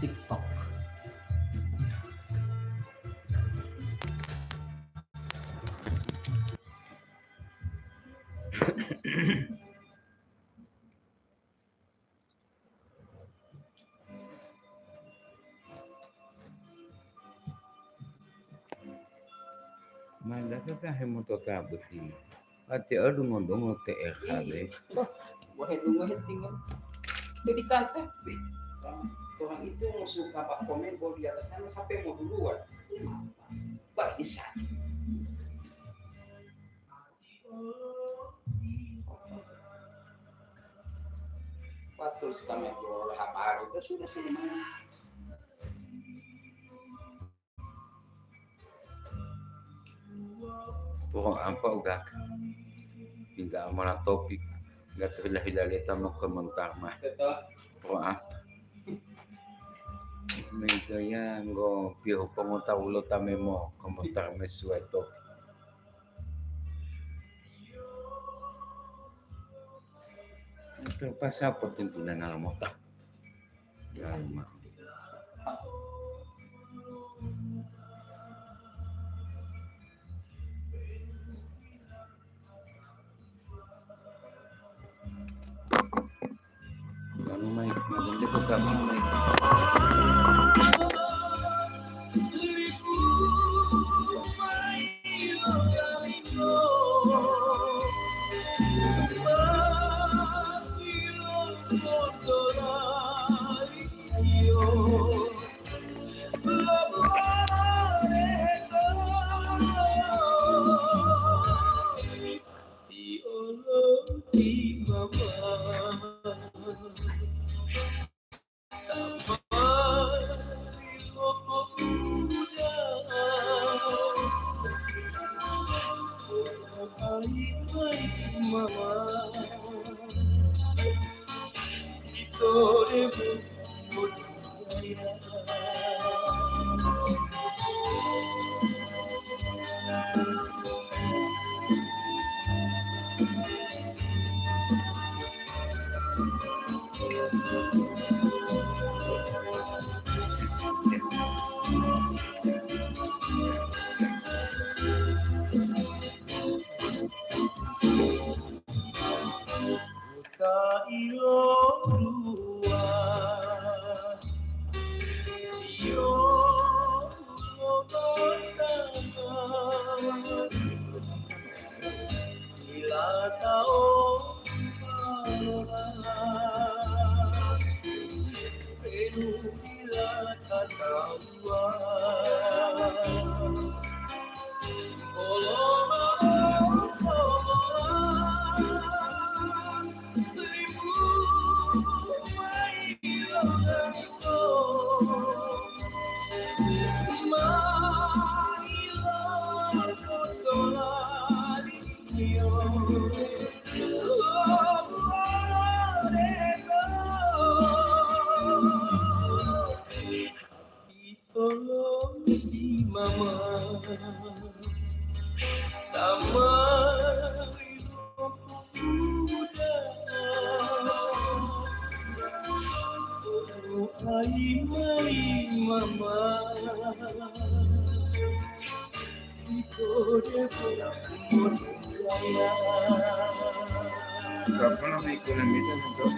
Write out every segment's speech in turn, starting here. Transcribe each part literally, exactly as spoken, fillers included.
TikTok. Mandata ta hemotota boti. Ati adungo-dungo T R H B. Iya. Wah, wah, dungo tinggal. Jadi kante. Orang itu musuh bapak komen bahwa di atas sana sampai mau duluan. Ini apa? Pak, bisa. Waktu kami jual habari itu sudah sih. Poro ampa uga tinggal amala topik, enggak terhila-hila-hila mau komentar mah. Betul. Poro ampa. Mega ya nggo piho pongota ulo tamemo komentar mesuai topik. Terpaksa apa tentu dengan mota. Ya, ma. Anu mai, magonde ko kamu mai. Kapan mau ikut lanjutan untuk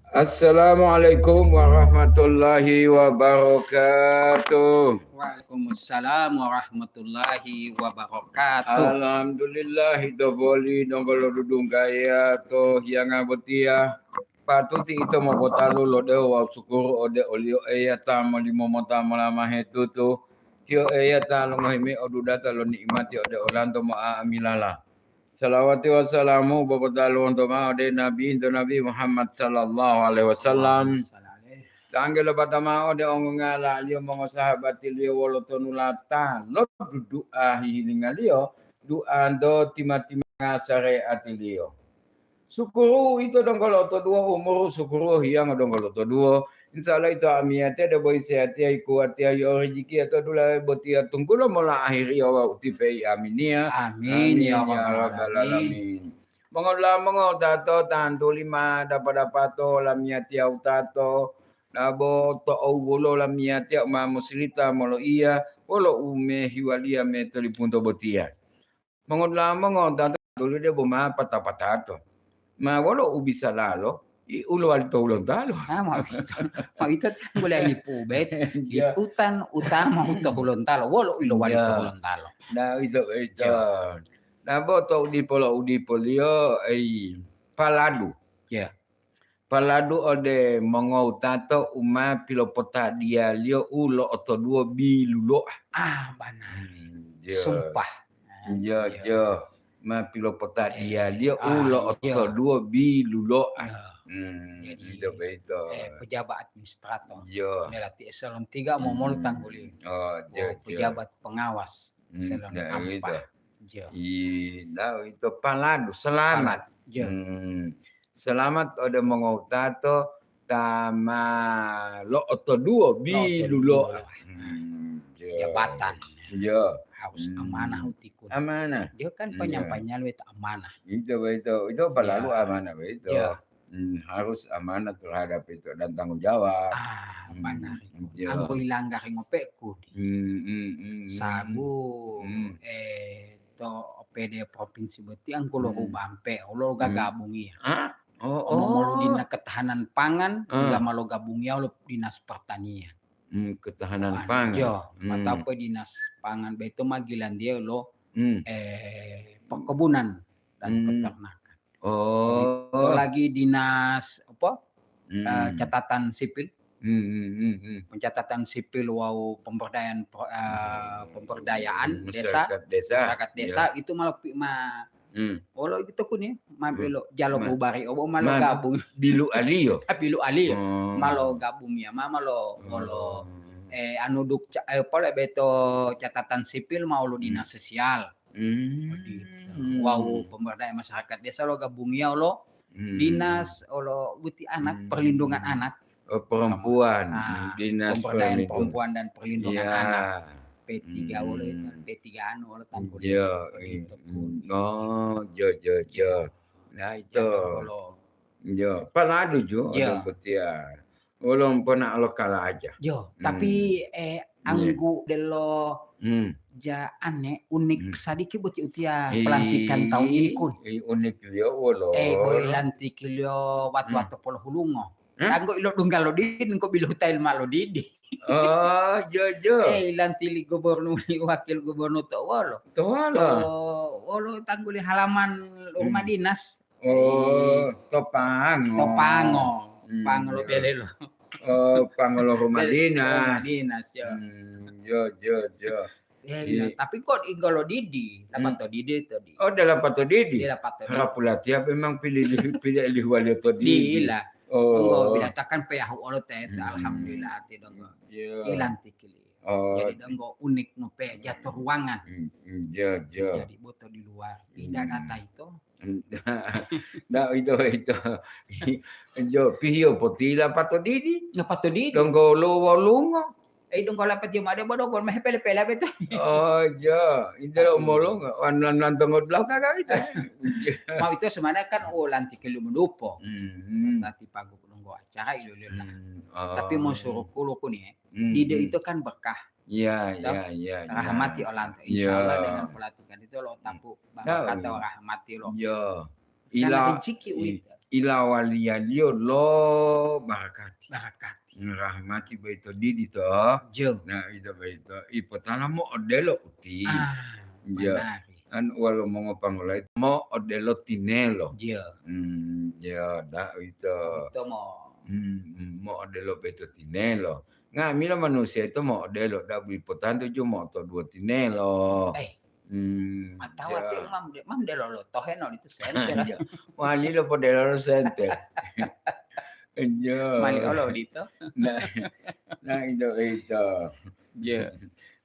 Assalamualaikum warahmatullahi wabarakatuh. Waalaikumsalam warahmatullahi wabarakatuh. Alhamdulillah, ito boli donggo lodudunggaya to hiyanga botiya. Patuti ito mopotalu lo dewo wawu sukuru ode o-Liyo Eya ta molimo mota molamahe tutu. Tiyo Eya ta longohi mayi odudata lo ni'imati ode olanto mo'a'amilala. Salawati wawu salamu popotaluwonto ma'o ode Nabi into Nabi Muhammad sallallahu alaihi wasallam. Tangge lopata ma'o ode ongongala-Liyo mongosahabatiliyo wolo tonulata lo dudu'a hihilingaliyo, du'anto tima-timanga sare'atiliyo. Sukuru ito donggo lotoduwo umuru, sukuru hiyango donggo lotoduwo. Insya Allah ito amiyatiya debo isehatiya, ikuwatiya, yo rijikiya to dulahe botiya tunggulo mola ahiriyo wawu ti pei. Aminiya. Amin, ya Amin, ya rabbal Rabbal alamin. Alamin. Mongola mongotato tantuli ma dapa-dapato lamiyatiya utato, nabo to'ou wolo lamiyatiya ma musilita moloiya wolo umehiwaliya me tolipunto botiya. Mongola mongotato tuli debo ma pata-patato. Ma wolo u bisa lalo, i u lowali to Hulontalo. Ah, ma uwito, ma uwito tanggula lipu bet, Iya. liputan utama u to Hulontalo, wolo u ilowali to Iya. Hulontalo. Nah, itu, itu. Iya. Nah, bo to udipo lo udipoliyo, ei, paladu. Iya. Paladu ode mongowutato u ma pilopotadiyaliyo u lo'otoduwo bilulo'a. Ah, banari. Hmm, iya. Sumpah. Iya, Iya. iya. Ma pilopotadiyaliyo Eh, u ah, lo'otoduwo bilulo'a. Iya. Hmm, Jadi, itu begitu. eh, pejabat administrator. Iya. Nela ti eselon tiga mau molu Hmm. tangguli. Oh, iya, Oh, iya. pejabat pengawas Hmm, eselon ya, empat. gitu. Iya. Ih, nah, itu paladu, selamat. Paladu, iya. Hmm. Selamat ode mongowutato ta ma lo'otoduwo Lo'otoduwo. bilulo'a. Hmm, iya. Jabatan. Iya. Harus Hmm. amanah utikun. Amanah. Dia kan Iya. penyampainya itu amanah. Itu, itu, itu palalu Iya. amanah, itu. Iya. Hmm, harus amanah terhadap itu dan tanggung jawab. Ah, Hmm, benar. iya. Anggo ilanggar ngope'e kudi. Hmm, hmm, hmm, hmm. Sagu, Hmm. eh, to P D provinsi boti angkolo Hmm. rubampe, olo Hmm. gagabungi ya. Ah? Oh, Omo-omolu oh. dina ketahanan pangan, Ah. enggak malo gabungi ya, olo dinas pertanian. Hmm, ketahanan Pan-, pangan. Jo, Hmm. matape dinas pangan beto magilan dia lo, Hmm. eh, perkebunan dan Hmm. peternakan. Oh. Itu lagi dinas apa? Hmm. Eh, catatan sipil. Hmm, hmm, hmm, hmm. Pencatatan sipil wawu pemberdayaan, eh, pemberdayaan Hmm, desa, masyarakat desa. masyarakat desa Iya. itu malah pi-, ma-, Hmm. olo itu kuni, ma-, Hmm. belo jalo Ma-, bubari obo malo ma-, gabung. bilu aliyo. Bilu aliyo. Oh. Malo gabung ya, ma-, malo, malo, Oh. eh, anu duk ca-, eh, pole beto catatan sipil ma olo Hmm. dinas sosial. Hmm. Begitu. Wawu pemberdayaan masyarakat desa lo gabungiya olo Hmm. dinas, olo buti anak, Hmm. perlindungan anak. Oh, perempuan, Ah, dinas pemberdayaan perlindungan. perempuan dan perlindungan Iya. anak. P tiga wolo itu, Hmm. P tiga anu wolo tangguli. Iya, Begitu, iya. Pun. Oh, jo, jo, jo. Nah, itu. Jaga wolo. Iya, paladu jo, Iya. ada botiya. Wolo pona lo kalaja. Yo, Hmm. tapi, eh, Iya. anggu delo Hmm. ja ane unik Hmm. sadiki boti utiya Ih, pelantikan tahun ini kun. ih, unik liyo wolo. Eh, boy lantik liyo Hmm. watu-watu polo hulungo. Hah? Tanggo ilo dungga lo didi, engko bilohuta ilma lo didi. Oh, jo, jo. Eh, ilanti li gubernur, wakil gubernur to wolo. To wolo? To wolo tangguli halaman rumah Hmm. dinas. Oh, Iya. To pango. To pango. Hmm, Pango lo iya. bele lo. Oh, pango lo rumah Bele, dinas. Rumah dinas, yo. Hmm, yo, yo, yo. Eh, Iya. iya. Tapi kok inggolo didi, Hmm. lapato didi to di. Oh, da lapato didi? Iya, lapato didi. Harapu latihan memang pilih, pilih lihuwali to didi. Dila. Oh. Enggo bilatakan peyahu olo tete, Hmm. alhamdulillah, ati donggo. Iya. Ilanti kili. Oh. Jadi donggo unik ngope jatuh ruangan. Hmm, hmm, iya, iya. Jadi boto di luar. Ida Hmm. data itu. Ndak ito, ito. Jo, pihiyo potila pato didi. Nga pato didi. Donggo lo wolungo. Eh, donggo lapati made bodo gol meh pele-pele beto. Oh, jo. Ito lo molongo. Wan, wan, wan, tonggo belau kagak ito. Mau itu sebenarnya kan, oh, lanti kelu mendupo. Hmm, hmm. Tati pagu donggo acara ilo-ilo lah. Hmm, oh. Tapi mau suruh kulu kuni, eh. Hmm, Dide hmm. itu kan berkah. Iya, Toh? iya, iya, iya. Rahmati olanto. Iya. Insya Allah dengan pelatihan itu lo tapu Hmm. Tahu. Barakati rahmati lo. Iya. Karena Ila-, rezeki i-, uwito. Ilawaliyaliyo lo barakati. Barakati. Rahmati boyito didi to. Jo. Nah, ito boyito. Ipotala mo odelo uti. Ah, Iya. Benar. An wolo mongopanggola ito mo'odelo tinelo. Jiyo. Hmm, jiyo, da uwito. Ito mo. Hmm, hmm, mo'odelo beto tinelo. Nga'amila manusiya ito mo'odelo, da bipotantu ju mo'otoduwo tinelo. Eh, Hmm, matawa jiyo. Te mam de-, mam delo lo toheno itu senter. Jiyo. Wali lo podelo lo senter. Jiyo. Mali olo odito. Nah, nah, ito, ito. Jiyo.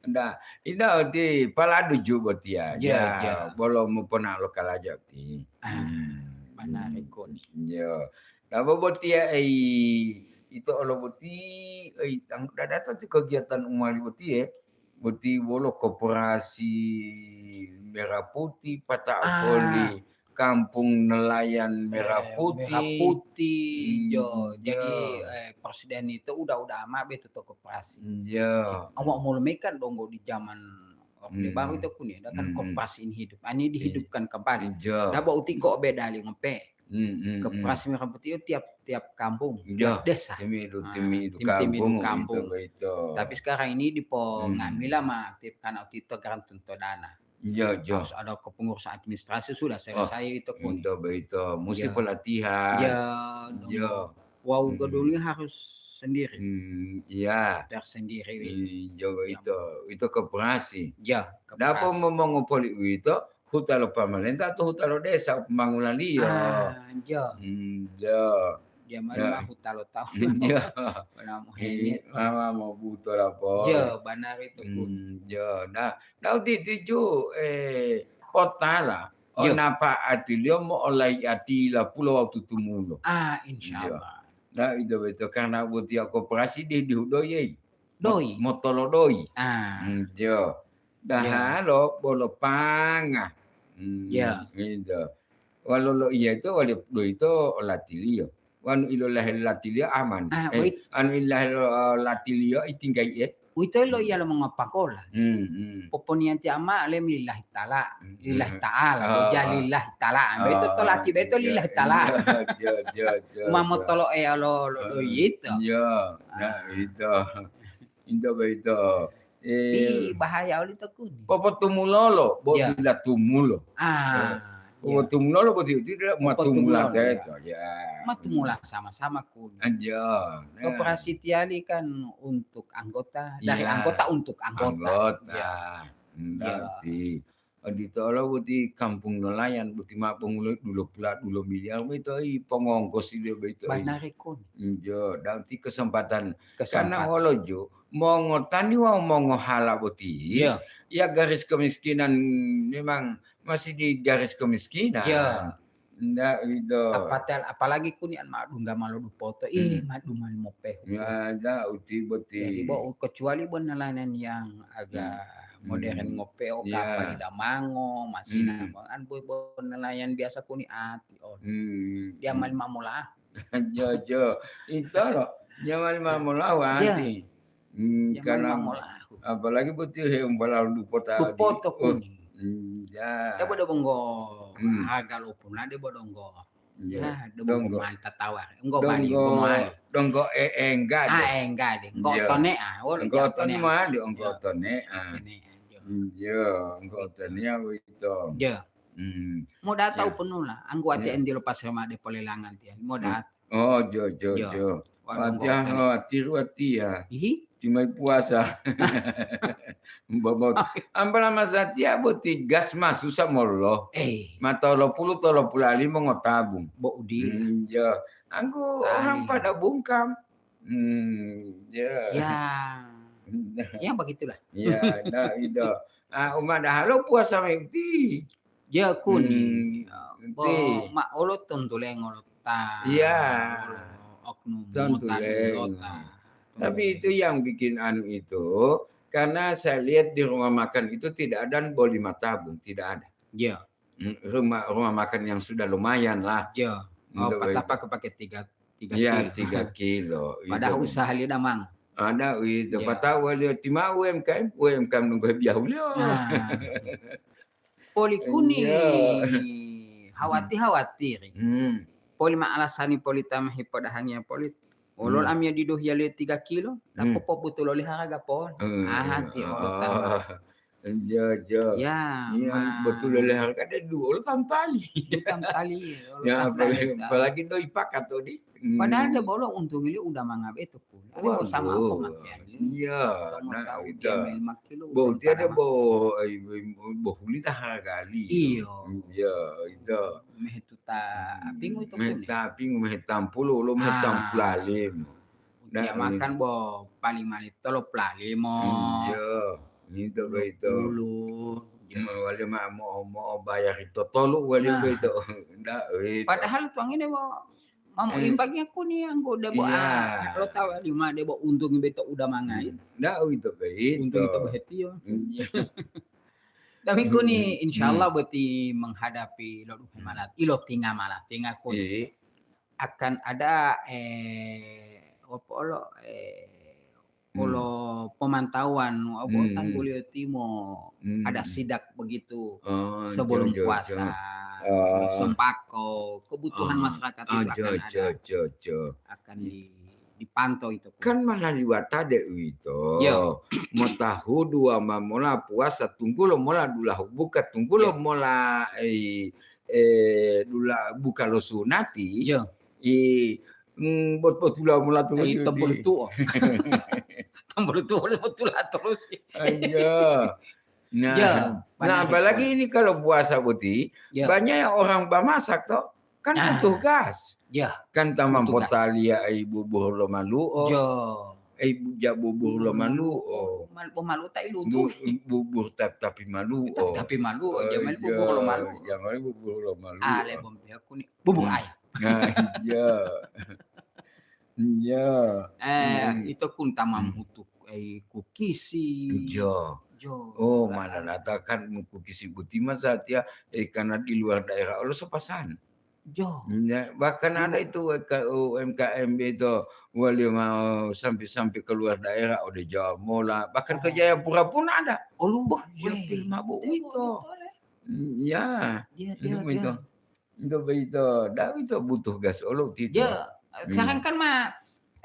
Nah, ito ti paladu ju botiya. Jiyo, ya, jiyo. Bolo mopona lo kalaja ti. Ah, hmm, banari koni. Jiyo. Nah, bo botiya ei, ito olo boti, ei, tang dadato ti kegiatan u mali botiye, boti wolo koperasi Merah Putih, pata'o Ah. poli Kampung Nelayan Merah Eh, Putih. Merah Putih, Hmm, jo. Jadi, jo. Eh, presiden itu udah-udah ama beto to koperasi. Jo. Awak mulai kan donggo di zaman Orde Hmm. Baru itu kuni, ada kan Hmm. koperasi ini hidup. Ah, ini Iya. dihidupkan kembali. Jo. Dabo uti kok beda li ngope. Hmm, hmm, hmm. Koperasi Merah Putih itu tiap, tiap kampung, Jo. tiap desa. Timidu, Ah, timidu tim-tim kampung, itu kampung. Beito. Tapi sekarang ini dipo Hmm. ngamila ma tip kana uti to garam tunto dana. Iya, iya. Harus ada kepengurusan administrasi sudah Oh, selesai itu pun. Betul, betul. Mesti Iya. pelatihan. Iya, dong. Iya. Wau Hmm. gedungnya harus sendiri. Hmm, iya. Tersendiri itu. Iya, Iya. itu, itu koperasi. Iya, Dapo koperasi. Momongopoli uwito, huta lo pamalenta atau huta lo desa pembangunanliyo? Ah, iya. Hmm, iya. Dia mah Ya. Mah huta lo tahu. Iya. Pernah mau Ini hengit. Mama mau buto lapo. Iya, benar itu, Bu. Hmm, iya. Nah, Nah, uti tuju, eh, potala, Yo. Onapa atiliyo mo'olai ati la pulo wawu tutumulo. Ah, insya Yo. Allah. Nah, ito boyito karena botiya koperasi di, dihu doyi. Doi. Mot-, motolo doi. Ah. Hmm, yo. Yo. Dahalo bolo panga. Hmm, Yo. Ito. Walo loiya ito, wali doito olatiliyo. Wanu ilolahe latiliyo aman. Ah, Eh, wait. Anu ilolahe lo-, latiliyo itinggai e. Uwito loiya lo mongopakola. Hmm, hmm. Poponiyanti ama lem lillahi ta'ala, Hmm. Lillahi ta'ala, Ah. Boja lillahi ta'ala. Ambe ito Ah, tolati beto iya, lillahi ta'ala. Iya, iya, iya, iya, Uma iya. Motolo eya lo, lo, lo Ah, yito. Iya. Nah, Ah. Ito. Ito boyito. Eh, Ih, bahaya oli to kuni. Popotumulolo, bo Iya. Dila tumulo. Ah, Eh, iya. Popotumulolo bo ti-, tidak Popotumulolo, matumula iya. Teto, ya. Matumula sama-sama kuni. Iya. Nah. Koperasi tiyali kan untuk anggota, dari Iya. Anggota untuk anggota. Anggota. Iya. Iya. Berarti. Oditolo boti kampung nelayan, boti ma pongulo dulo pula dulo miliar, boyito i pongonggosi dia boyito i. Banari kuni. Iyo, dan ti kesempatan. Kesempatan. Karena wolo jo, mongotani wawu mongohala boti, Iya. Ya garis kemiskinan memang masih di garis kemiskinan. Iya. Ndak, ito. Apatal-, apalagi kuni an ma dungga malo dupoto, ih, Hmm. ma dumani mopehu. Ya, ndak, uti boti. Jadi, bo, kecuali bo nelayan yang agak Hmm. modern Hmm. Ngope, o, Ya. Kapal damango, masina, Hmm. An bo, bo nelayan biasa kuni ati, o. Hmm. Dia Hmm. mali mamola. Jo, jo. Ito lo, dia mali mamola, Ya. Ati. Hmm, Dia karena mali mamola. Apalagi boti he umpala dupoto adi. Dupoto Oh, kuni. Hmm, ya. Dia bo donggo Hmm. Harga lo puna dia bo donggo. Iya. Ah, donggo Donggo. Mantatawa. Enggo bali, Donggo, enggo mali. Donggo e-, enggade. Ah, enggade. Enggo Iya. Tone'a. Wolo Enggo ja tone'a. Mali, enggo Iya. Tone'a. Tone'a, iya. Iya, enggo Tone'a boyito. Iya. Hmm. Moda tau Iya. Penula. Anggu ati Iya. Endilo pas remade polelangan tiya. Moda Hmm. Oh, jo, jo, Iya. Jo. Waduh, Watiya, enggo tone'a. Khawatir watiya. Ihi. Timai puasa. Bobot. Ampala masatiya boti gas mah susah molo. Eh. Ma tolo pulu, tolo pulu limo ngotabung. Bo udila. Hmm, ya. Anggu Tani. Orang pada bungkam. Hmm, ya. Ya. Ya, begitulah. Ya, nah, ida. Ah, uma dahalo puasa meuti. Ya, kuni. Hmm, Ya, bo, enti. Ma olo tontulengo lo ta, Iya. Olo oknum Tontulengo. Mota. Tapi itu yang bikin anu itu, karena saya lihat di rumah makan itu tidak ada boli matabung, tidak ada. Iya. Hmm, rumah, rumah makan yang sudah lumayan lah. Iya. Oh, untuk patapa itu. Kepake tiga, tiga Iya, kilo. Tiga kilo. Padahal itu. Usaha liyo damang. Ada itu, iya. Patau wali timau U M K M, U M K M nunggu biahu liyo. Nah. Poli kuni. Iya. Hawati-hawatiri. Hmm. Poli ma alasani poli tama hipodahangiya poli. Wolo Hmm. Amiyadidu hiyaliyo tiga kilo, Hmm. Dako pobutulo li haraga pon. Hmm, aha iya. Ti olo tama. Oh. Jo, jo. Ya, iya, ma- betul le harga de dua lo tantali. Bukan tali, lo Ya, tantali apalagi, ta. Apalagi doi pakat to di. Hmm. Padahal de bolo untung ini udah mangap itu pun. Ada Wah, bo sama aku bo. Makian. Iya, Kamu nah, tahu itu. Dia main makilo Bo, utang tiada tanaman. Bo, eh, bo, bo huli dah harga ali. Iyo. Iya, itu. Mehe tuta Hmm, apingu itu mehe pun. Tapingu, mehe tampulu, lo mehe Ah. Tampulu alim. Nah, Dia makan bo paling malito lo pelalimo. Iya, itu begitu. Puluh. Wali ma mo, mo bayar itu tolu wali Nah. Begitu. Ndak, itu. Padahal tuang ini mau, mau Eh. Imbangnya kuni anggo udah bo, Iya. Ah, lo tawa lima de bo untung beto udah mangai. Hmm. Ndak, itu begitu. Untung itu begitu ya. Iya. Tapi kuni, Hmm. Insya Allah Hmm. Boti menghadapi lo duhe Hmm. malat, ilo tinga malat, tinga kuni. Iya. Akan ada, eh, apa olo, eh, Hmm. olo pemantauan, apa Hmm. Tangguliyo Timo Hmm. Ada sidak begitu Oh, sebelum jo, jo, puasa, jo. Ah. Sembako, kebutuhan Ah, masyarakat ah, itu jo, akan jo, ada, jo, jo. Akan di-, dipantau itu, Pak. Kan malah liwata de uwito. Yo. Motahudu wa mamola puasa tunggulo mola dulahu buka tunggulo Yo. Mola, eh, eh, dula buka lo sunati. Yo. I, mm, bot-, botula mola tu Ai, boti. Tombol tuo. Tombol tuo, botula terus. Iya. Nah, Ya, nah, banyak apalagi itu. Ini kalau puasa boti, Ya. Banyak yang orang bamasak toh, kan Nah. Butuh gas. Ya, kan tamam butuh gas. Potalia ai bubur lo maluo. Jo. Ai bu-, ja bubur lo maluo. Mal-, bo maluo ta ilutu. Bu-, bubur tap-, tapi maluo. Tap-, tapi maluo, Oh, ja mali iya, bubur lo maluo. Ja mali bubur lo maluo. Ale bom pea kuni bubur Hmm. Ayam. Nah, iya. Iya. Eh, Hmm. Itu kun tamam Hmm. Hutuk, eh, kukisi. Jo. Jo. Oh, mana nata kan kukisi boti masa tia, eh, karena di luar daerah, Allah sepasan. Jo. Ya, bahkan ada itu W K U M K M B itu, wali mau sampai-sampai ke luar daerah, ode Jawa Mola, bahkan ke Oh. Jayapura pun ada. Oh, lu, Wah, iya, weh. Film apa Itu, itu? Itu, le. Ya, Iya, itu iya, begitu. Iya. Itu begitu. Dah itu butuh gas olo itu. Ya, Hmm. Sekarang kan mah,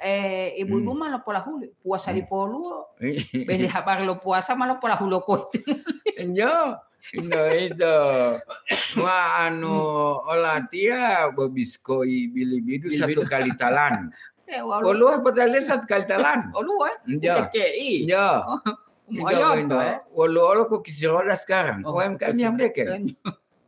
eh, ibu-ibu Hmm. Mah lo pola huli, puasa Hmm. Di polu. Beli habari lo puasa mah lo pola hulo kot. Iya, ino itu. Wah, anu, Hmm. Olatia bobiskoi bilibidu Bilibidu. Satu kali talan. Eh, walu. Oluwa potali satu kali talan. Oluwa, eh? Iya. Kita kei. Iya. Oh, iya, lumayan, betul. Wolu olo kukisi roda sekarang. Oh, U M K M yang deke.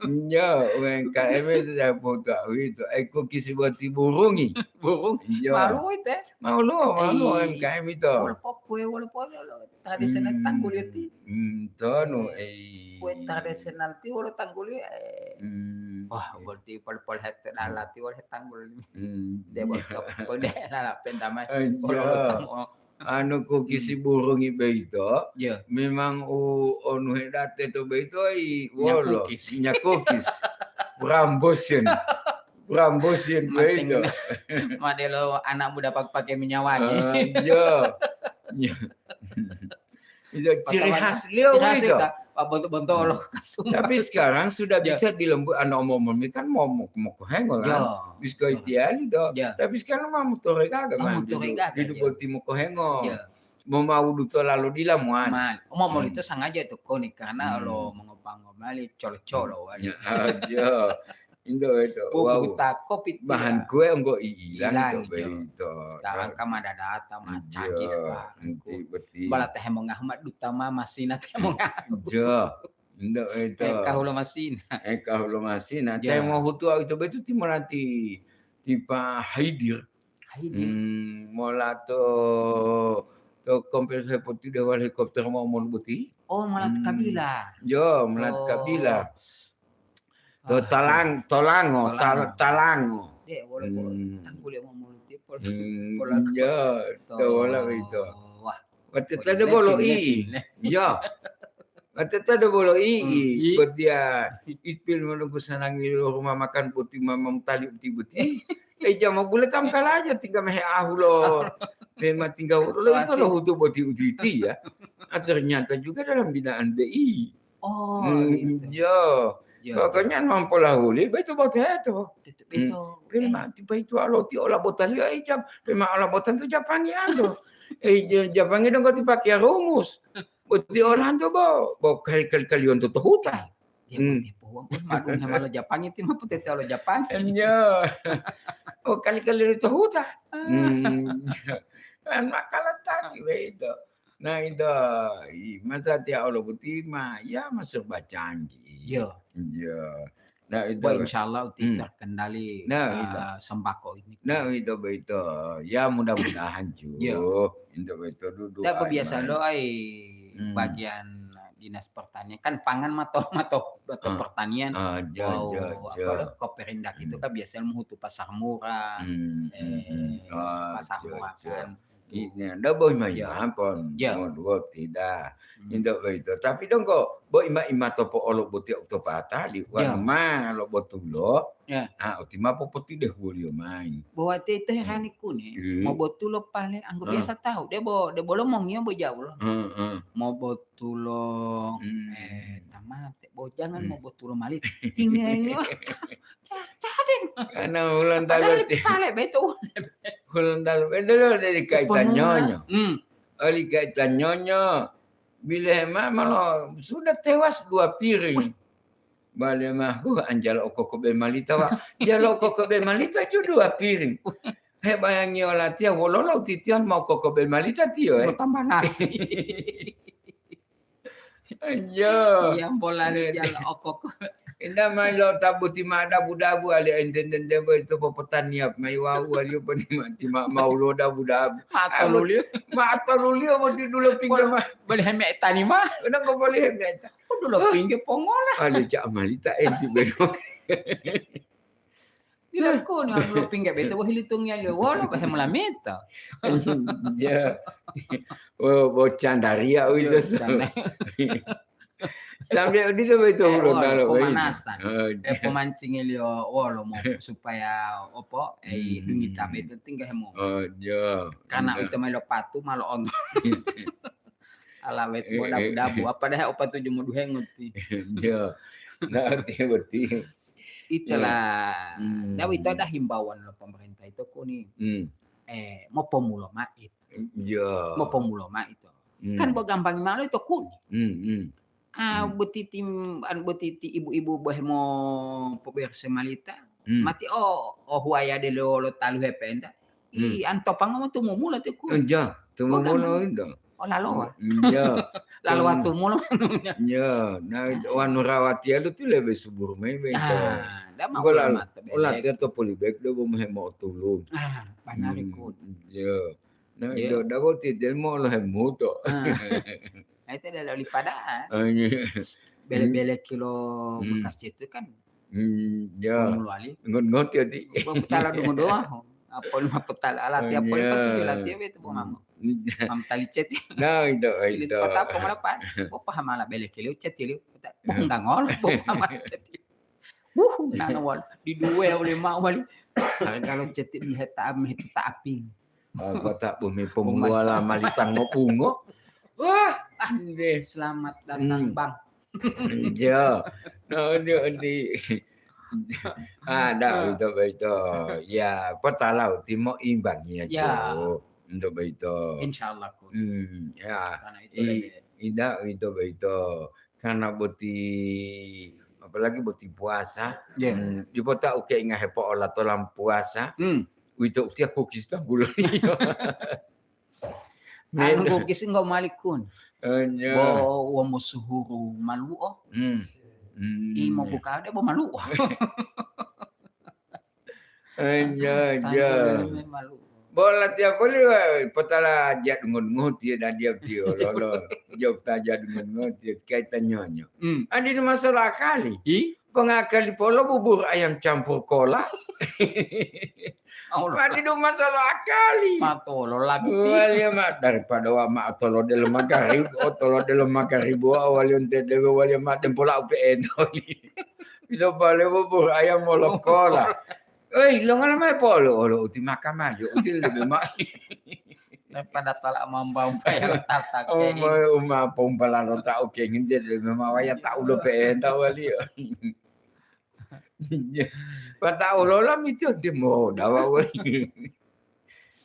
Iya, U M K M itu saya foto itu. Eh, kukisi buat si burungi. Burung. Iya. Malu itu, eh. Malu, malu Eh, U M K M itu. Walaupun kue, walaupun lo tradisional Hmm. Tanggul itu. Hmm, tonu, eh. Kue tradisional ti wala Tanggul, eh. Hmm. Wah, berarti pol-pol het Hmm. Lalati wala Tanggul. Hmm. Dia buat top. Kode lala pentama. Eh, Wala iya. Tamu. Anu, kukisi Hmm. Burungi boyito, Iya. Memang u, onu hedate to boyito i wolo, Nyakukis. Nyakukis. Rambosen. Rambosen boyito. Mating. Madelo anak muda pak-, pakai minyak wangi. Ah, iya. Iya. Itu ciri khas liyo boyito. Pak, bonto-bonto olo kasum. Tapi sekarang sudah Ya. Bisa dilembut, anu, omong-omong kan mau, mau, mau kohengo kan? Ya. Biskoi tiali to. Ya. Tapi sekarang mau motore gaga. Ah, motore gaga, hidup ya. Boti mau kohengo. Ya. Mau mau duto lalu dila muan. Man, mau, mau itu sengaja to koni karena lo mengopango mali colo-colo wali. Ya, aja. Indo itu. Wow. Buta kopi bahan kue enggo ilang. Ilang to itu. Sekarang kan ada data, ma canggih sekarang. Nanti beti. Bala teh mongah ma duta ma masina teh mongah. Jo. Indo itu. Eh, kahulo masina. Eh, kahulo masina. Ya. Teh mau hutu itu betu ti mola ti, ti Pak Haidir. Haidir. Hmm, mola to, to kompleks helikopter, helikopter mau mon boti. Oh, mola kabila. Jo, mola kabila. To Talang-, Tolango, Tal-, Talango. Dek, wolo po, tanggul ya mau multi pol-, hmm, pola iya, to wala itu. Wah. Wate tade bolo i. Iya. Wate tade bolo i. Hmm. Berarti ya, ipil menunggu sanangi lo rumah makan putih mamam tali uti-uti. Eh, jama bule tam kalaja tinggal mehe ahu lo. Tema tinggal lo itu lo hutu boti uti-uti ya. Ah, ternyata juga dalam binaan B I. Oh, hmm, gitu. Iya. Iya, pokoknya iya. Mampolahuli, beto boteto. Beto, beto. Hmm. Pema, eh. Tiba itu alo ti ola botali, eh, jam, pema ola botan tu Japangi ando. Eh, ja-, Japangi dong kati pakai rumus. Boti olanto bo, bo kali-kali-kaliyonto to huta. Dia Hmm. Boti po, wah, madung hema lo Japangi, ti ma potete lo Japangi. Iya. Oh, kali-kali to huta. Hmm. Kan makala tadi begitu. Nah, itu, i-, masa tiya olo boti ma, ya, ma serba canggih. Iya. Iya. Nah, itu. Wah, insya Allah uti Hmm. terkendali, Nah, eh, itu. sembako ini. Nah, itu begitu. Ya, mudah-mudahan ju. Iya. Itu begitu duduk Tidak aja, biasa Mas. doa, eh, Hmm. bagian dinas pertanian. Kan pangan ma to, ma to, ma to Ah. pertanian. Ah, iya, Wow, iya, apa iya. lo, Koperindak itu Hmm. kan biasanya muhutu pasar murah, Hmm, eh, hmm, hmm. Ah, pasar iya, murah iya. kan. Iya, ndak boi ma Iya. ima pon, Iya. mo duwo tidak. Hmm. Indak boyito. Tapi donggo, boi ma ima to po'olo boti to patali, Iya. wanu ma lo botulo, Iya. ah, uti ma popotidehuwoliyo mayi. Bo watiya ito Hmm. herani kuni, Iya. mo botulo pale, anggo Ah. biasa tahu, debo, debolo mongiyo bo jaulo. Heeh. Mo botulo, Hmm. eh, tamate, bo jangan Hmm. mo botulo mali. Hinge-hinge, ca-, caden. Karena ulang Padahal talu ti-, pale beto. Huluntalu, eh, dulu dari kaitan Penuh, nyonya. Hmm. Oli kaitan nyonya. Bila hema malo sudah tewas dua piring. Wih. Bale mah, huh, anjalo okoko be malita, wa. Jalo okoko be malita ju dua piring. Wih. He bayangi olatiya, wololo titiyon mau koko be malita tiyo, eh? Mau tambah nasi. Iya. Iya, bola Iya. Jalo okoko. Inda mai lo tabuti ma dabu-dabu ali enten-enten boyito popotaniya mai wawu aliyo poni ma, ti ma, mau lo dabu-dabu. Ma toluliyo. Ma toluliyo boti dulo pingga ma. Boli heme tani ma. Una ko boli heme ta. Ko dulo pingga pongola. Ali ja amalita enti beno. Dila koni wau dulo pingga beto bohilitungiya liyo wolo bohe molameta. Iya. Oh, bo candaria uwito. Iya, canda. Sampai odito boyito Eh, wolo, hulontalo boyito. Pemanasan. Oh, eh, iya. Pemancingiliyo wolo mo supaya opo, eh, Hmm. Dungita beto tingga hemo. Oh, iya. Karena Iya. Uwito ma lo patu, ma lo onto. Ala wet Eh, mo eh. Dabu-dabu, apa deh opa tuju mo duhengo ti. Iya. Ngerti boti. Itulah. Iya. Hmm. Dabu itu ada himbauan lo pemerintah itu kuni. Hmm. Eh, mopomulo ma'o itu. Iya. Mopomulo ma'o itu. Hmm. Kan bo gampangi ma'o lo itu kuni. Hmm, hmm. Ah, hmm. Boti tim-, an boti ti ibu-ibu bohe mo poberse malita. Hmm. Mati o, o huwaya delo lo talu hepenta. Hmm. I antopango tumumulo ti ku. Iya, tumumulo itu. Oh, lalowa. Iya. Lalowa tumulo. Iya, nah, wanu rawatiya lu ti lebe subur mayi beto. Ah, ndak mau. Ola, mata ola belek. Tiya to polybag do bo mehe mo tulung. Ah, banari ku. Iya. Nah, iya. Itu dabo ti mo lo hemuto. Ah. Nah, itu adalah lipadaan. Oh, iya. Bele-bele kilo bekas itu kan. Hmm, ya. Mulwali. Ngot-ngot ya, Di. Potala dungo doang. Apa lima potala alati, apa lima tujuh lati, itu, Bu, Mama. Mam tali ceti. Nah, itu, itu. Kota apa malah, Pak? Bo paham ala bele kilo ceti liu. Bo enggak ngolo, bo paham ala ceti. Wuh, nang wal. Di dua oleh mak wali. Kalau ceti meheta, meheta tapi. Apa tak bumi pemula malitan ngobungo? Wah, ande. Selamat datang, Bang. Iya. Nah, ini, ini. Ada itu, itu. Ya, potala uti mo imbangi aja. Ya. Untuk itu. Insyaallah, Kun. Hmm, ya. Karena itu. Indah itu, itu. Karena boti, apalagi boti puasa. Ya. Hmm, di kota uke inga hepo ola tolam puasa. Hmm. Uwito utiya kukis ta bulo. Anu kukis enggo mali kun. Enya. Bo, wo mosuhuru malu'o. Hmm. Hmm. Imo buka de bo malu'o. Enya, enya. Bola tiap kali, wah, potala jadungo-dungo tiyo dan dia tiyo lolo. Jok ta jadungo-dungo tiyo kaitan nyonyo. Hmm. Andi ni masalah akali. Ih? Pengakali polo bubur ayam campur kola. Allah. Mati duma solo akali. Matolo labiti. Waliya ma, daripada wa ma tolode lo magarib, o tolode lo magarib, wa waliya ntede, waliya ma tempola upe entoli. Pilo pale bubur ayam molo kola. Oi, lo ngala mai polo, olo uti makamali, uti lebe ma. Daripada tala mamba umpaya lo tata. Oh, keng. Uma, uma pompa lalo ta oke nginde, lebe ma waya ta ulo pe enta waliya. Pata'o lola miti onti modawa woli.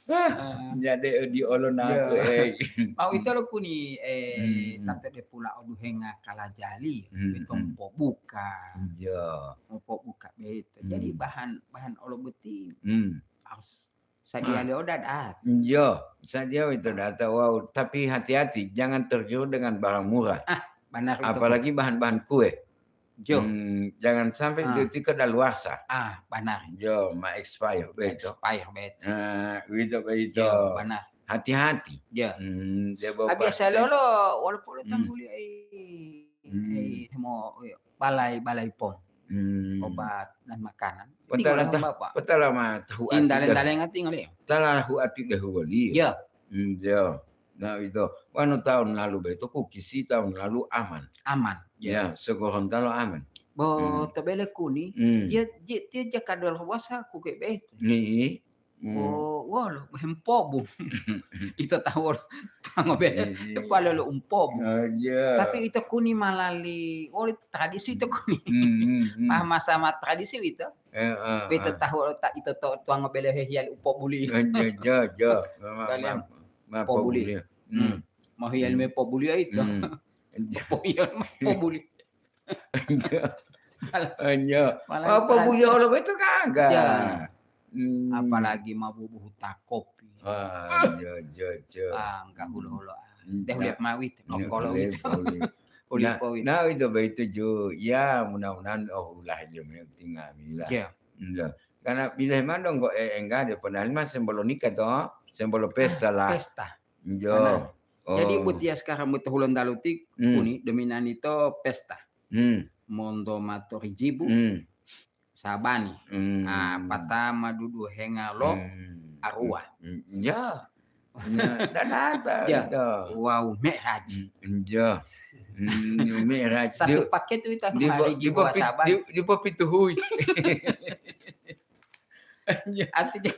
Ah, jadi di olo nape, eh. Mau ito lo kuni, eh, hmm, tato de pula oduhenga kalajali, hmm, ito hmm, mopobuka. Iya. Mopobuka beto. Jadi hmm, bahan, bahan olo boti hmm, harus sadia leo dadat. Iya, sadia itu data. Wow, tapi hati-hati, jangan tergiur dengan barang murah. Ah, benar itu. Apalagi bahan-bahan kue. Jo. Hmm, jangan sampai ah, itu, itu kedaluarsa. Ah, benar. Jo, ma expire beto. Expire beto. Ah, begitu, begitu. Jo, benar. Hati-hati. Jo. Hmm, dia bawa ah, biasa plastik. Lolo, walaupun lo hmm, tangguli, eh, hmm, eh, mo, eh, balai, balai pom. Hmm. Obat dan makanan. Tinggal petala, Bapak. Petala ma tahu ati. Indalen-dalenga tinggal ya. Tahu ati deh wali. Ya. Hmm, ya. Nah, itu. Wanu tahun lalu beto ku kisi tahun lalu aman. Aman. Ya, ya, sekoronta lo aman. Bo hmm, to bele kuni, hmm, dia, dia, dia jaka dolar wasa ku ke beto. Ni. Hmm. Bo wolo, hempobu. Ito tahu wolo, tango bele, iya, iya, pale lo umpobu. Oh, iya. Tapi ito kuni malali, wolo tradisi ito kuni. Hmm, hmm, hmm. Ah, masa ma tradisi ito. Eh, eh, ito eh, tahu wolo ta, ito to, tuango bele hehiali upobuli. Eh, jo, jo, jo. Ma, kalian ma, ma, pobuli. Pobuli. Hmm. Hmm. Mau hiali me pobuli ya ito. Hmm. Po iya, pobuli. Iya. Iya. Malah apa tradisi. Beliau lo itu kagak? Iya. Hmm. Apalagi mau bubuhu ta kopi. Ah, iya, iya, iya. Ah, enggak hula-hula. Hmm, deh, nah, lihat mawit, iya, kokolo lihat itu. Mawit. Uli nah, powit. Nah, itu begitu ju. Ya, mudah-mudahan, oh, ulah aja, yang penting ngamilah. Iya. Iya. Karena bilih ma dong kok, eh, enggak ada. Padahal mah sembolo nikah toh, sembolo pesta lah. Pesta. Iya. Benar. Jadi oh, butia sekarang butuh hulondalu ti hmm, kuni dominani to pesta. Hmm. Monto mato rijibu hmm, sabani. Hmm. Ah, patama dudu henga lo hmm, arwah. Hmm, ya. Ya, dadata ya, itu. Wow, meraj. Hmm, ya. Hmm, meraj. Satu di, paket itu di, hari di, jiwa di, sabani. Di, di popituhui. Artinya,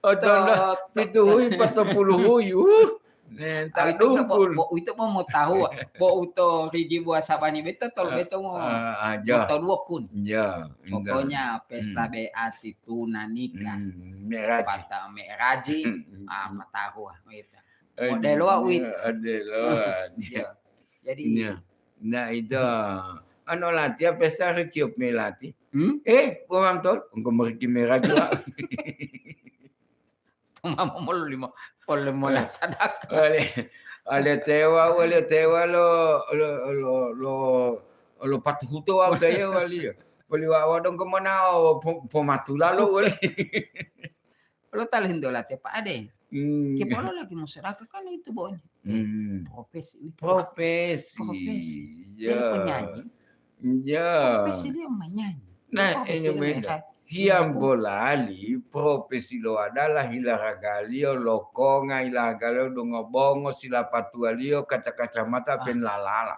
oh, to, tondo to, pitu hui, patopulu hui. Uh. Nen, ah, tak itu enggak, bo, dumpul. Bo, itu mau, mau tahu, bo uto ridi buah sabani beto, tol ah, beto mau, ah, ah, mau tahu dua pun. Ya, enggak. Pokoknya pesta hmm, beati tuna nikah. Hmm, meraji. Pata meraji, hmm, ah, hmm, patahu, ah, gitu. Eh, model wa iya, wit. Model wa. Ya. Jadi iya. Nah, itu. Anu latihan pesta re tiup melati. Hmm? Eh, Bang Tol, engko meriki merah juga. Toma momol lima, pol lima sadaka. Oleh, oleh tewa, oleh tewa lo, lo, lo, lo, lo patuhuto wa kaya wali ya. Wali wa, wa dong kemana, oh, po-, pomatula lo, wali. Lo ta lohintu latiya, Pak Ade. Hmm. Kepala lagi masyarakat kan itu, Bo, ini. Eh, hmm, profesi itu. Profesi. Profesi. Iya. Dari penyanyi. Iya. Profesi dia menyanyi. Nah, profesi ini dia beda. Hiam bolali, profesi lo adalah hilaragaliyo, lokonga hilaragaliyo, dongo bongo, silapatuwaliyo, kaca-kacamata, ah, pen lalala.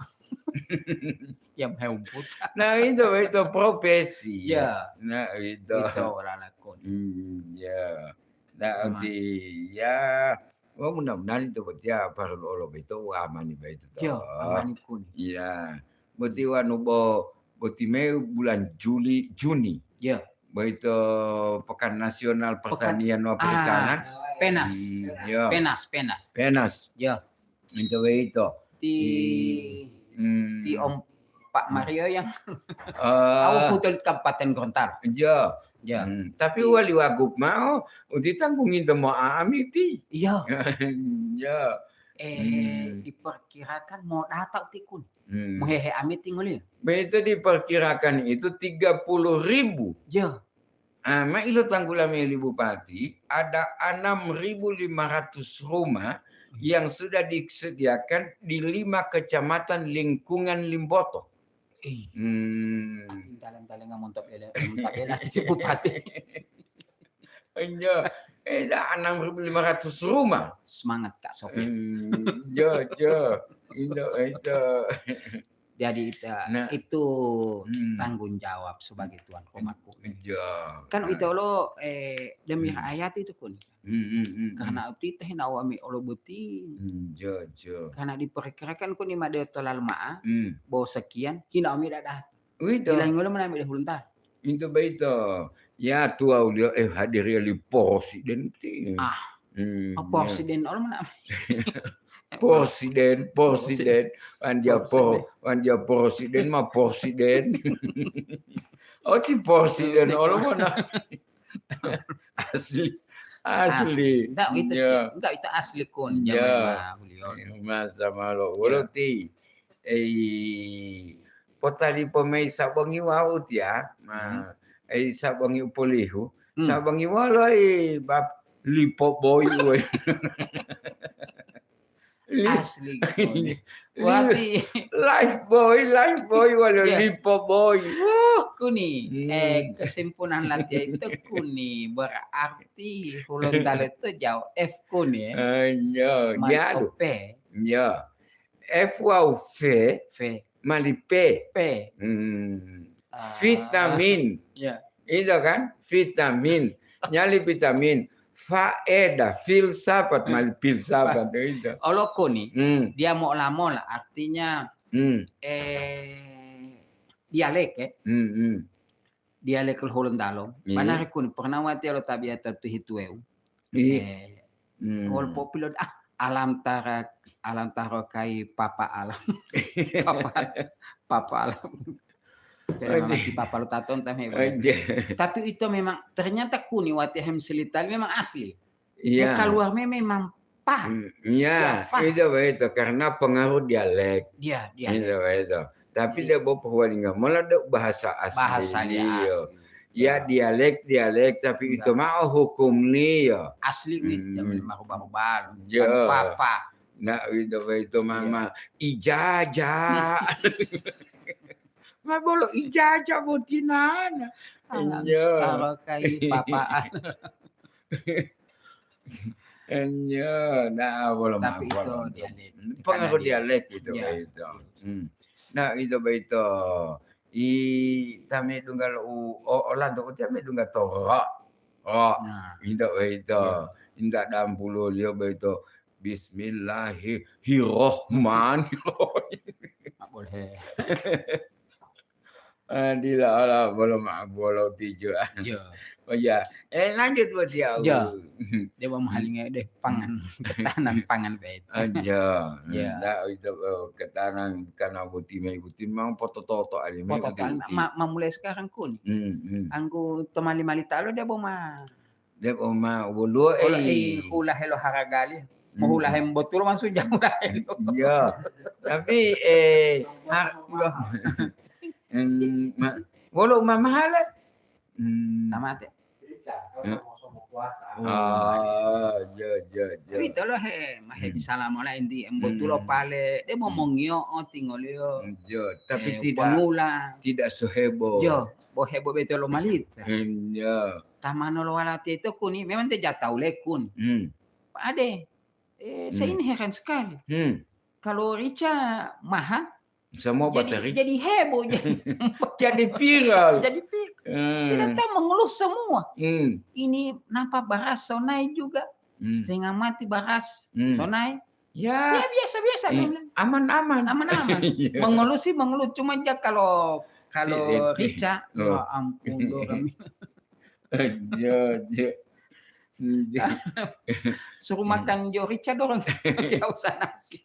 Yang heumput. Nah, itu, itu profesi. Iya. Nah, itu. Itu lalakon. Hmm, ya. Nah, di, ya, oh, mudah-mudahan itu botiya parlu olo boyito u amani boyito to. Iya, amani kuni. Iya. Boti wanu bo, boti me bulan Juli, Juni. Iya. Boyito Pekan Nasional Pertanian wa Perikanan. Ah, Penas. Hmm, iya. Penas, Penas. Penas. Iya. Itu boyito. Ti, hmm, ti Om Pak Mario yang eh, au putul Kabupaten Gorontalo. Iya. Iya. Hmm. Tapi wali wagub mao, uti tanggungi to mo ami ti. Iya. Iya. Eh, hmm, diperkirakan mau datang tikun. Hmm. Mau hehe ami tinggal ya. Begitu diperkirakan itu tiga puluh ribu. Iya. Ah, ma ilo tanggula meli Bupati, ada enam ribu lima ratus rumah yang sudah disediakan di lima kecamatan lingkungan Limboto. Ih. Hmm. Talem-talem montok bela, montok bela si Bupati. Iya, eh, dah enam ribu lima ratus rumah. Semangat, Kak Sopir. Hmm, iya, iya. Iya, iya. Jadi ita, nah, itu, hmm, tanggung jawab sebagai tuan rumah kuni. Iya. Kan, nah, ito lo, eh, demi, hmm, rakyat itu kuni. Hmm, hmm, hmm, hmm. Karena uti teh nawami olo boti. Hmm, iya, iya. Karena diperkirakan kuni ma de tolal ma'a, hmm, bo sekian, hinaomi dadah. Uwito. Silahingolo menambi dahulu ntar. Into boyito. Ya, tuwawuliyo, eh, hadiriyo li presiden ti. Ah. Hmm, oh, ya. Porsiden, olo mana? Porsiden, porsiden. Wan dia po-, wan dia porsiden ma porsiden. Oh, ti porsiden, olo mana? Asli. Asli. Enggak, itu, ya. Enggak, itu asli kun, ya, zaman Mbah Julio. Ya, masa malo. Ya. Wolo ti, eh, potali pomei sabongi wau tia. Ma, eh, sabongi upolihu. Hmm. Sabongi walo, eh, bab lipo boy, woi. Li-, asli, kuni. Li-, wati. Life boy, life boy, walo, iya, lipo boy. Wah. Kuni, hmm, eh, kesimpulan latihan itu kuni, berarti Hulontalo itu jauh F kuni, ya. Eh, iya, iya, P. Iya. F wawu V, V. Mali P. P. Hmm. Ah. Vitamin. Iya. Itu kan? Vitamin. Nyali vitamin. Faedah, filsafat, mali filsafat, itu. Olo kuni, hmm, dia mola-mola, artinya, hmm, eh, dialek, ya. Hmm, hmm. Dialek lo Hulontalo. Iya. Banari kuni, pernah watiya lo tabiat to hituweu. Iya. Eh, hmm, wolo popilod-, ah, alam tara, alam taro kai papa alam. Papa, papa alam. Jadi, oh, memang iya, si papa lo taton tame. Oh, iya. Tapi itu memang ternyata kuni watiya hem selitali memang asli. Iya. Muka luar me-, memang pah. Hmm, iya, ya, pah. Itu begitu, karena pengaruh dialek. Iya, dialek. Itu begitu. Tapi, iya, dia bawa perwalinya, malah ada bahasa asli. Bahasa dia asli. Ya, iya, dialek, dialek, tapi, iya, itu mah hukum nih, ya. Asli nih, hmm, zaman baru-baru. Iya. Kan Fafa. Nah, itu begitu, iya, mama. Ijaja. Ma bolo ijaja botinana. Alam, iya, taro kai papaan. Enyo, nah, bolo. Tapi ma-, itu bolo dialek. Pengaruh dialek itu, iya, begitu. Hmm. Nah, itu begitu. I, tame dungga lo u-, o-, olanto, u tame dungga toro. Oh, nah, itu begitu. Iya. Inta dampulo liyo begitu. Bismillahirrahmanirrahim. Ma boleh. Ah, dila ala bolo ma-, bolo tijo. Iya. Oh, iya. Eh, lanjut, Bos, ya. Iya. Dia mau mahalinga deh pangan, ketahanan pangan beta. Ah, iya. Iya. Ndak itu, eh, ketahanan karena boti mai boti memang poto-toto aja, memang poto-toto begitu. Ma-, ma-, mulai sekarang kun. Hmm, hmm. Anggu temali mali talo dia mau ma- Debo ma woluwo, olo, eh, ei, hula helo haragali. Hmm. Mo hula hem botulo masu jam lain. Iya. Tapi, eh, ha-, hmm, ma-, wolo umamahala? Hmm. Tamate. Ya. Oh, iya, iya, iya. Tapi tolo he, mahe, hmm, bisala mola inti, em, botulo, hmm, pale, de, hmm, momongiyo, oh, tingoliyo. Iya, tapi, eh, tidak, pemula, tidak seheboh. Iya, bo heboh beto lo malita. Iya. Tamano lo walatiya to kuni, memang te jatau lekun. Hmm. Pak Ade, eh, saya, hmm, ini heran sekali. Hmm. Kalau rica mahal, semua jadi, bateri. Jadi heboh, jadi, jadi viral. Jadi viral. Hmm. Tidak tahu mengeluh semua. Hmm. Ini napa beras sonai juga? Hmm. Setengah mati beras, hmm, sonai. Ya. Ya, biasa-biasa, eh, dia bilang. Aman-aman. Aman-aman. Iya. Mengeluh sih mengeluh, cuma ja kalau, kalau, eh, eh, rica, oh, ya ampun, dorang. Iya, iya. Suruh, hmm, makan jo rica dorang, tidak usah nasi.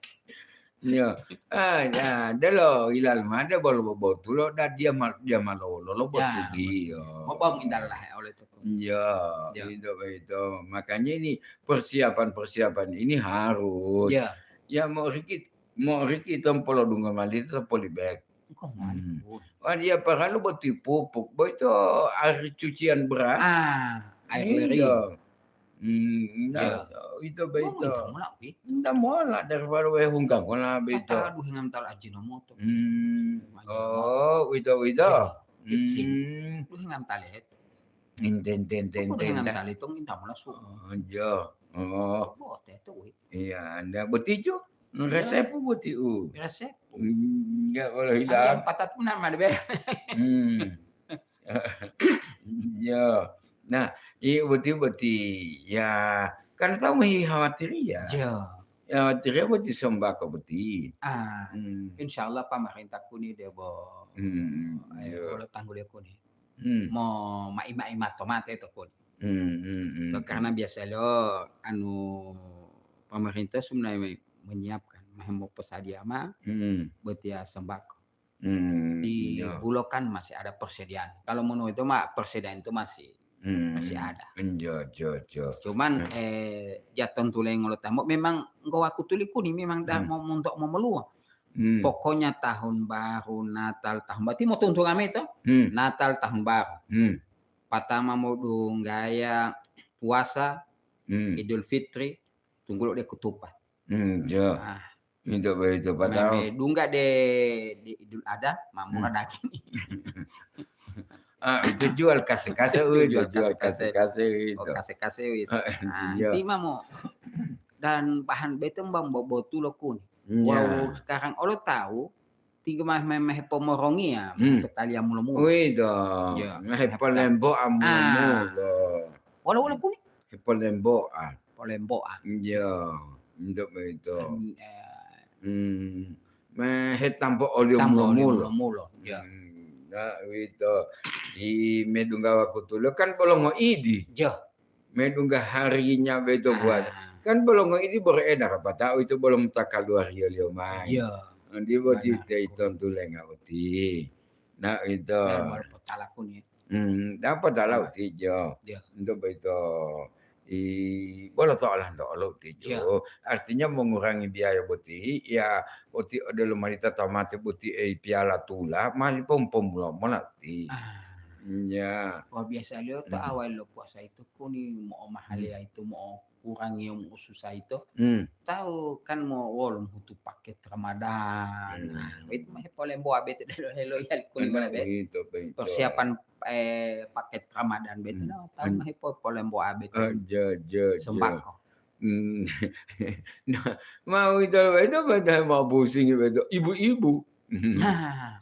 Iya. Ah, ya, delo ilal made bolo bobotulo, dan dia mal-, dia malolo lo, ya, botu dia. Betul. Mau bangun dalah ya oleh itu. Iya, iya, itu, itu. Makanya ini persiapan-persiapan ini harus. Iya. Ya, mau rikit, mau rikit tompolo dungga mali itu polybag. Engkau, hmm, mantap. Wah, dia perlu boti pupuk, boyito air cucian beras. Ah, air leri. Iya. Hmm, nah, iya, itu boyito. Mau minta mola, wi. Minta mola daripada we hunggang mola boyito. Kata, aduh, ngam tal Ajinomoto. Hmm. Ajinomoto. Oh, wito, wito. Iya, itsin. Hmm. Duh, ngam talet. Enten, ten, ten, ten, ten. Duh, ngam talet, tong minta mola su. Oh, iya. Oh. Bote tu, wi. Iya, anda boti ju. Iya. Resep boti u. Resep. Hmm, enggak boleh hilang. Ada empat puluh enam ada be. Hmm. Ya. Nah, iya boti, boti. Ya, kan tahu mah khawatir ya. Ya. Ya, khawatir ya boti sembako boti. Ah, hmm, insya Allah pemerintah kuni dia bo, hmm, eh, ya, kalau tanggul ya kuni. Hmm. Mau mai-mai mato mate itu kuni. Hmm, hmm, hmm, To, karena hmm. biasa lo anu pemerintah sebenarnya me-, menyiapkan, me-, mau posadia ma Hmm. botiya sembako. Hmm, Di iya. Bulokan masih ada persediaan. Kalau menurut itu mah persediaan itu masih, Hmm, masih ada. Iya, iya, iya. Cuman, Hmm. eh, jaton tuleng lo tambo memang enggo wakutu likuni memang dah Hmm. mau montok mau meluo. Hmm. Pokoknya tahun baru, Natal, tahun baru, ti mau tuntu rame to? Hmm. Natal, tahun baru. Hmm. Patama mau dunggaya puasa, Hmm. Idul Fitri, tunggu lo de kutupat. Hmm, iya. Ah. Itu begitu, Meme padahal dungga de, de Idul Adha, ma murah Hmm. daging. Ah, itu jual kase-kase, Itu wih, jual jual kase-kase. kase-kase, Oh, gitu. kase-kase, wih. Ah, Nah, iya. inti ma mo. Dan bahan bete mbang bobotu lo kuni. Iya. Wawu sekarang olo tahu, tiga mah meme hepomorongi ya, Hmm. petaliya mulo-mulo. Wih, do. Iya. Nah, hepolembo Ah. amulo. Wala-wala kuni. Hepolemboa. Polemboa. Iya, untuk begitu. Dan, eh, Hmm. Me hetampo oliyo Tampo oliyo mulo-mulo. mulo-mulo, ya. Hmm, nah, wito. Di medungga wakutulo kan bolongo idi. Ya. Medungga harinya beto buat. Ah. Kan bolongo idi beredar, apa tahu itu bolong takaluar yoliyo mai. Ya. Nanti boti Benar. tei tontulenga uti. Nah, itu. Biar baru potala kuni. Hmm, dapat dalau Apa? tijo. Ya. Untuk begitu. I, bolo to olanto olo tijo. Ya. Artinya mengurangi biaya boti, ya, boti odelo marita tamate boti, eh, piala tula, mali pom-, pomula monati. Ah. Ya. Wah, biasa liyo to Hmm. awal lo puasa itu kuni mo mahaliya Hmm. itu mo kurangi mo ususa itu. Hmm. Tahu kan mo wolo hutu paket Ramadan. Hmm. Nah, itu mah polembo abete delo helo ya kuni Benar, mah be. begitu, begitu. Persiapan, eh, paket Ramadan betu Hmm. na tahu Hmm. mah po-, polembo abete Ah, ja, ja, ja. sembako. Hmm. Nah, mau itu, itu pada mau pusing itu, ibu-ibu. Nah.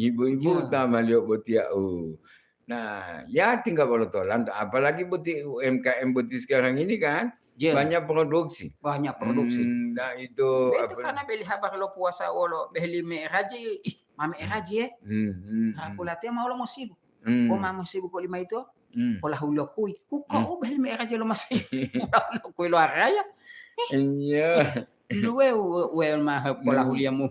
Ibu-ibu Ya. utama liyo botiya, oh. Nah, ya tinggal bolotolan, apalagi boti U M K M boti sekarang ini kan, Ya. banyak produksi. Banyak produksi. Hmm, nah itu Be itu apa karena beli habar lo puasa wolo, beli me'eraji, ih, ma me'eraji, eh. Hmm, hmm, Aku hmm. latihan mau lo mau sibuk. Hmm. Kok ma mau sibuk kok lima itu? Hmm. Pola hulo kui. Ku Hmm. kok beli me'eraji lo masih. Pola hulo kui lo araya. Iya. Luwe we, we ma pola Hmm. huliya mu.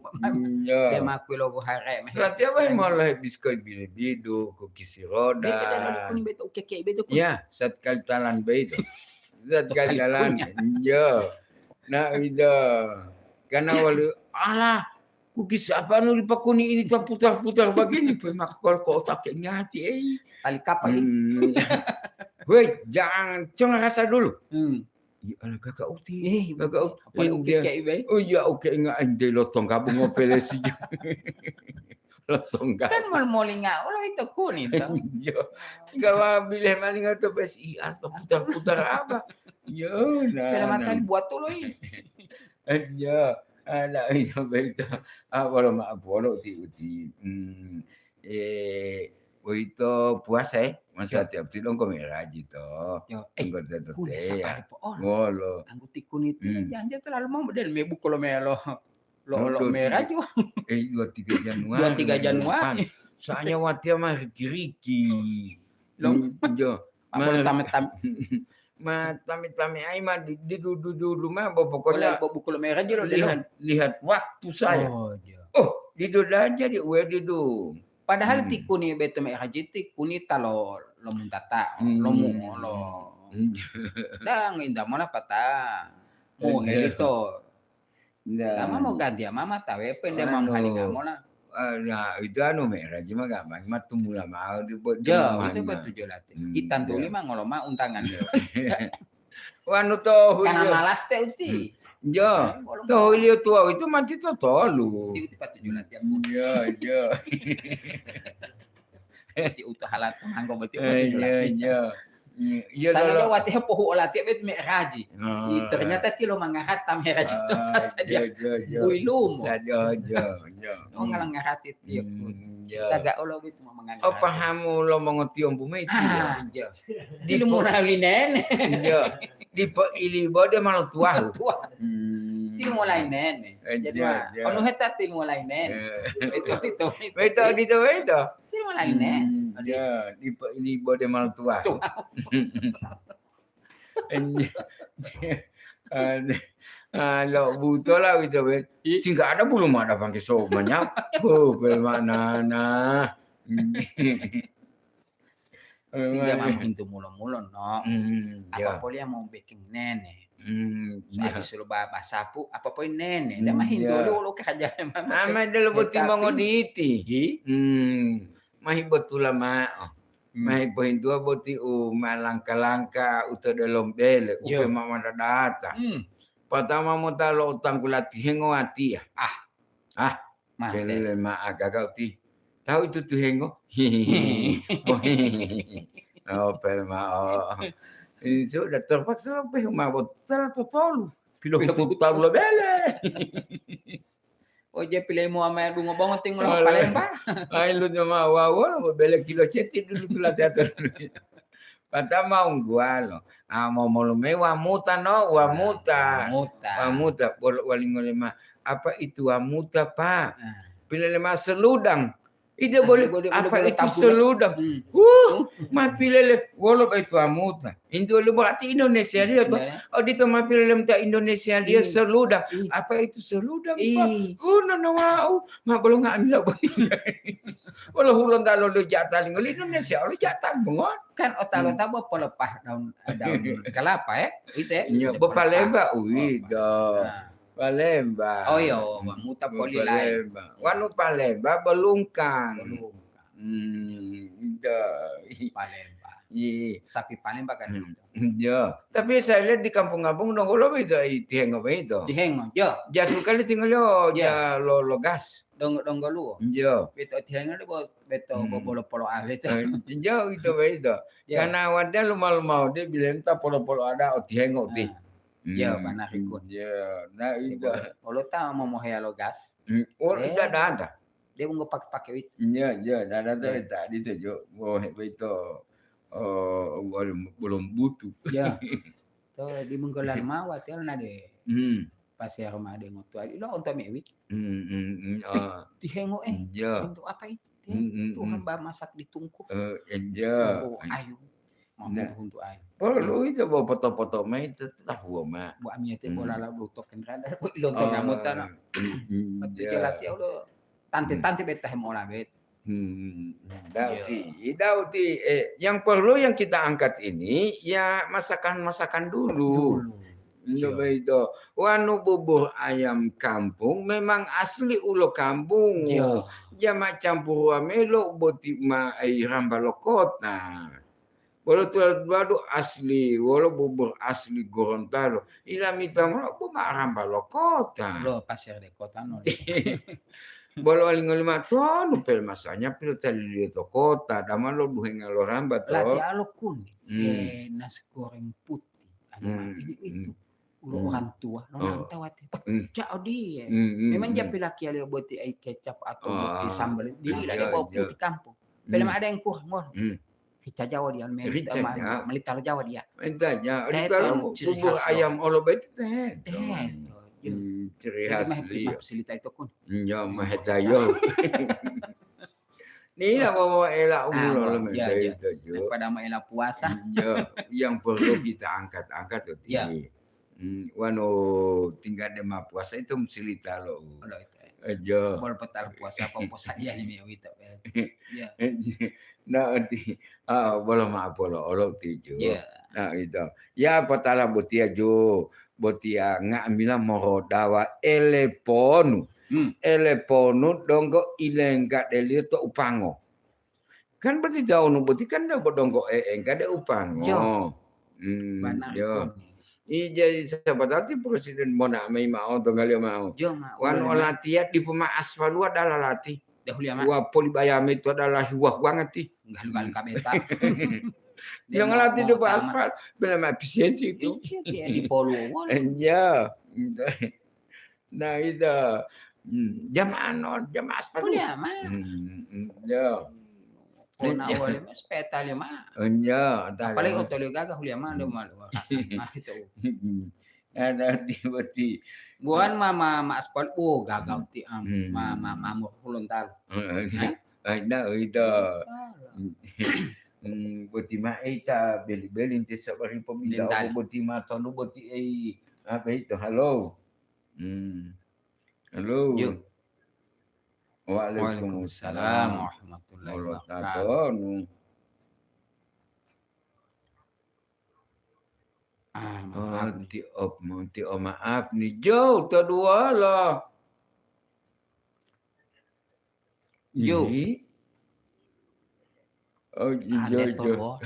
Iya. Be ma kui lo bu hare me. Berarti apa yang mau lah biskoi bili-bidu, kukisi roda? Beto dan lo kuni beto, oke, oke, beto kuni. Ya, satu kali talan begitu. Satu Satu kali kali talan. kunyah. Iya. Nah, iya. Karena wali, "Alah, kukis apa nu dipakuni ini terputar-putar begini?" Pe mak kol kok tak nyati, eh. Tali kapal, eh. Hmm. Woi, jangan, jangan rasa dulu. Hmm. Iya, ala kakak uti. Eh, kakak uti. Apa Iya. oke, kayak baik? Oh iya, oke, enggak, ente lotong kabung ngopelesi. Lotong kabung. Kan mol-, molinga, ulo itu kuni, toh. Iya. Enggak, wah, bilih malinga tuh, bes, iya, atau putar-putar apa? Iya, nah, Dalam nah. Buat tuh, loh, ini. Iya. Ada, iya, baik, toh. Ah, kalau ma-, polo ti uti. Hmm. Eh, boyito puasa, eh? Masa Iya. tiap ti dong kok me'eraji, toh. Iya. Eh, Enggak ada kuni teteya. Sapari po olo. Ngolo. Angguti kuni itu Hmm. janji terlalu mau model mebu kalau melo. Lo, Oh, lo dua tiga, me'eraji. Eh, dua tiga Januari Dua tiga minggu Januari. depan. Soalnya watia mah riki-riki. Lo Hmm, jo. apa lo Mah tame-tame? Ma tame-tame ai ma di, di du-, du-, dulu mah bo pokoknya Boleh bo buku lo me'eraji lo delo. lihat, lihat waktu saya. Oh, iya. Oh, di du aja di we di du. Padahal Hmm. ti kuni beto me'eraji ti kuni ta lo, lo muntata, Hmm. lo mu, lo. Hmm. Dang inda mona pata. Mo Iya. helito. Iya. Lama mo ganti ama mata we pende Anu, mam halinga mona. Ah, ya, itu anu me'eraji mah gampang, mah tumula mao di bo-, di Jo, itu mamahanya. Betul jo lati. Hmm, Itan tuli iya. Mah ngolo mah untangan. Iya. Wanu tohu Karena liyo. Malas te uti. Hmm. Jo, Karena ngolo tohu mah. Liyo tuwa itu manti totolu. Uti, uti patuju lati aku. Iya, iya. Boti utu halato, anggo boti Eh, utu iya, latihan. Iya. Iya, iya, Sangaja lolo. Watiya pohu olatiya bet me'eraji. Oh, Ternyata eh. Ti lo mangarata me'eraji to Ah, sasa dia. Jo, jo, jo. Bui lumo. Sa-, jo, jo, jo. Oh, Hmm. ngala ngarati tiyo. Hmm, jo. Taga olo bet mo mangangaraja. Oh, pahamu lo mongotiyombu mayi tiyo. Ah, jo. Dipo- Ti lo mona linene. Jo. Dipo ili bo de malo tuwahu. Tuwa. Hmm. Ti lo mona linene. Eh, Jadi, jo, ma, jo. Onu heta ti lo mona linene. Eh. Itu, itu, itu. Betul, itu, itu. Ti lo mona linene. Hmm. Ya, di, di bode malutua. Tuh. Ah, lo butola wito be. Tinggal ada belum ada pakai somanya. Oh, bagaimana? Tinggal mau hintu mulo-mulo, no. Hmm, apa ya. Poli yang mau bikin nene? Hmm, ya. Habis lo ba-, basapu, apa poli nene? Dia mah hintu lo, lo kerja mah. Ama dulu boti mongoditi. Hmm, mahi betul mao. Hmm. Mahi pohintuwa boti u ma langka-langka u to delomo bele, u pe ma madadata. Hmm. Patama mota lo utangku latihengo watiya. Ah. Ah, mate. Kelele ma agaga uti. Tahu itu tuhengo? Oh, pe mao. Sudah terpaksa pe ma botol totolu. Pilo talu lo bele. Oh, je pilemu ama dungo bongo tingo lo palemba. Ai lu ma wawo lo bele kilo ceti dulu tu latihan. Patama ungguwalo. Ah, momolume wamuta no, wamuta. Wamuta. Wamuta, bolo walingole ma. Apa itu wamuta, Pak? Pilele ma seludang. Ide boleh, apa itu seludang? Hmm. Huh, ma pilele, wolo ba itu wamuta. Inti wolo berarti Indonesia dia to. Iya. Oh, dito ma pilele mta Indonesia dia seludang. Apa itu seludang, Pak? Huh, nana wau, ma bolo ngamila ba. Wolo hulonta lo jatali ngoli Indonesia, lo jatali bungo. Kan otalota bo polepah daun, daun kelapa, ya? Itu, ya? Iya, bo palemba, uwito. Nah. Palemba. Oh, iya, wamuta poli lain. Palemba. Wanu palemba, belungkang. Belungkang. Hmm, iya. Palemba. Iya. Sapi palemba kan itu. Iya. Tapi saya lihat di kampung-kampung donggo lo itu, tihengo itu. Tihengo, iya. Jasul kali tinggal yo, iya, ja lo, lo gas. Donggo-donggo luo. Iya. Beto tihengo bo-, beto bobolo polo awe to. Eh, iya, itu beto. Iya. Karena wadah lumau-lumau dia bilang ta polo-polo ada o tihengo ti. Iya, mana rikun. Iya, nah, itu. Olo ta mau mohea lo gas. Hmm, oh, tidak ada. Dia mau pakai-pakai itu. Iya, iya, tidak ada tuh, tadi itu, Jo. Oh, itu. Oh, belum, belum butuh. Iya. To di menggolan mawa tel na de. Hmm. Pas ya rumah de ngoto ali lo onto mewi. Hmm, hmm, hmm, ah. Tihengo, eh. Iya. Untuk apa itu? Tuhan ba masak di tungku. Eh, iya. Tungku ayu. Mau untuk ayu. Perlu itu bawa foto-foto main tetap gua mah. Bu amiyate bola la bu token rada bu ilonto namota na. Hmm, hmm, iya. Betul jelas ya udah. Tante-tante beta mola bet. Hmm, dauti, dauti, eh, yang perlu yang kita angkat ini ya masakan-masakan dulu. Dulu. Iya. Begitu. Wanu bubur ayam kampung memang asli ulo kampung. Iya. Jama campur wamelo boti ma ai ramba lo kota. Bolo tuwadu asli, wolo bubur asli Gorontalo. Ilamita mola bu ma ramba lo kota. Lo pasir de kota no. Bolo alingoli ma tonu pel masanya pil taliliyo to kota, dama lo duhenga lo ramba to. Lati alo kun, eh, nasi goreng putih, ada mati di itu. Ulo orang tua, lo nantawati. Jao die. Memang japi laki alio boti ai kecap atau boti sambal. Dila dia bawa putih kampung. Belum ada yang kurang, ngol. Rica Jawa dia, melita Jawa dia. Melita Jawa. Teto, ciri khas lo. Bubur ayam olo beti teto. Teto, iya. Hmm, ciri khas dia. Silita itu kun. Iya, maheta yo. Nila bawa ela umur lo, iya, iya. Daripada mau ela puasa. Iya, yang perlu kita angkat-angkat tuh. Iya. Hmm, wanu tinggal de ma puasa itu silita lo. Iya. Bol petal puasa apa puasa dia nih, ya, gitu. Iya. Nah, di, ah, bolo ma polo olo tijo. Iya. Nah, itu. Ya, potala botia jo, botia nga'amila morodawa eleponu. Hmm. Eleponu donggo ilengga delio to upango. Kan berarti daunu boti kan debo donggo e'engga de upango. Jo. Hmm, jo. Ija siapa tati presiden mona mai mao to ngalio mao. Jo, ma. Wan olatiya dipo ma asfalua dala lati. Dahulia ma. Wa poli bayame to dala huwa huwangati. Galu-galu kabeta. Yang lati dipo aspal, bela ma efisiensi itu. Di polu. Iya. Nah, itu. Hmm, jamaah non, jamaah sepatu. Hulia ma. Hmm, hmm, ya. Pona wale ma sepeta lima. Iya, apalagi oto lio gaga hulia ma, dia ma, ma, ma itu. Ada di boti. Buan ma, ma, ma aspal, oh, gaga ti am, ma, ma, ma, ma, hulun tal. Ada itu. Hmm, boti ma ei ta beli-beli nte sabari pominta'o Dentale. Boti ma tonu boti ei. Apa itu? Halo. Hmm. Halo. Yuk. Waalaikumsalam. Waalaikumsalam warahmatullahi Molo wabarakatuh. Tatonu. Ah, Oh, maaf nih. Ti op-, ti o maaf nih. Jauh to duwala. Yo. Ini. Oh, Ande iya, to iya. Duwala.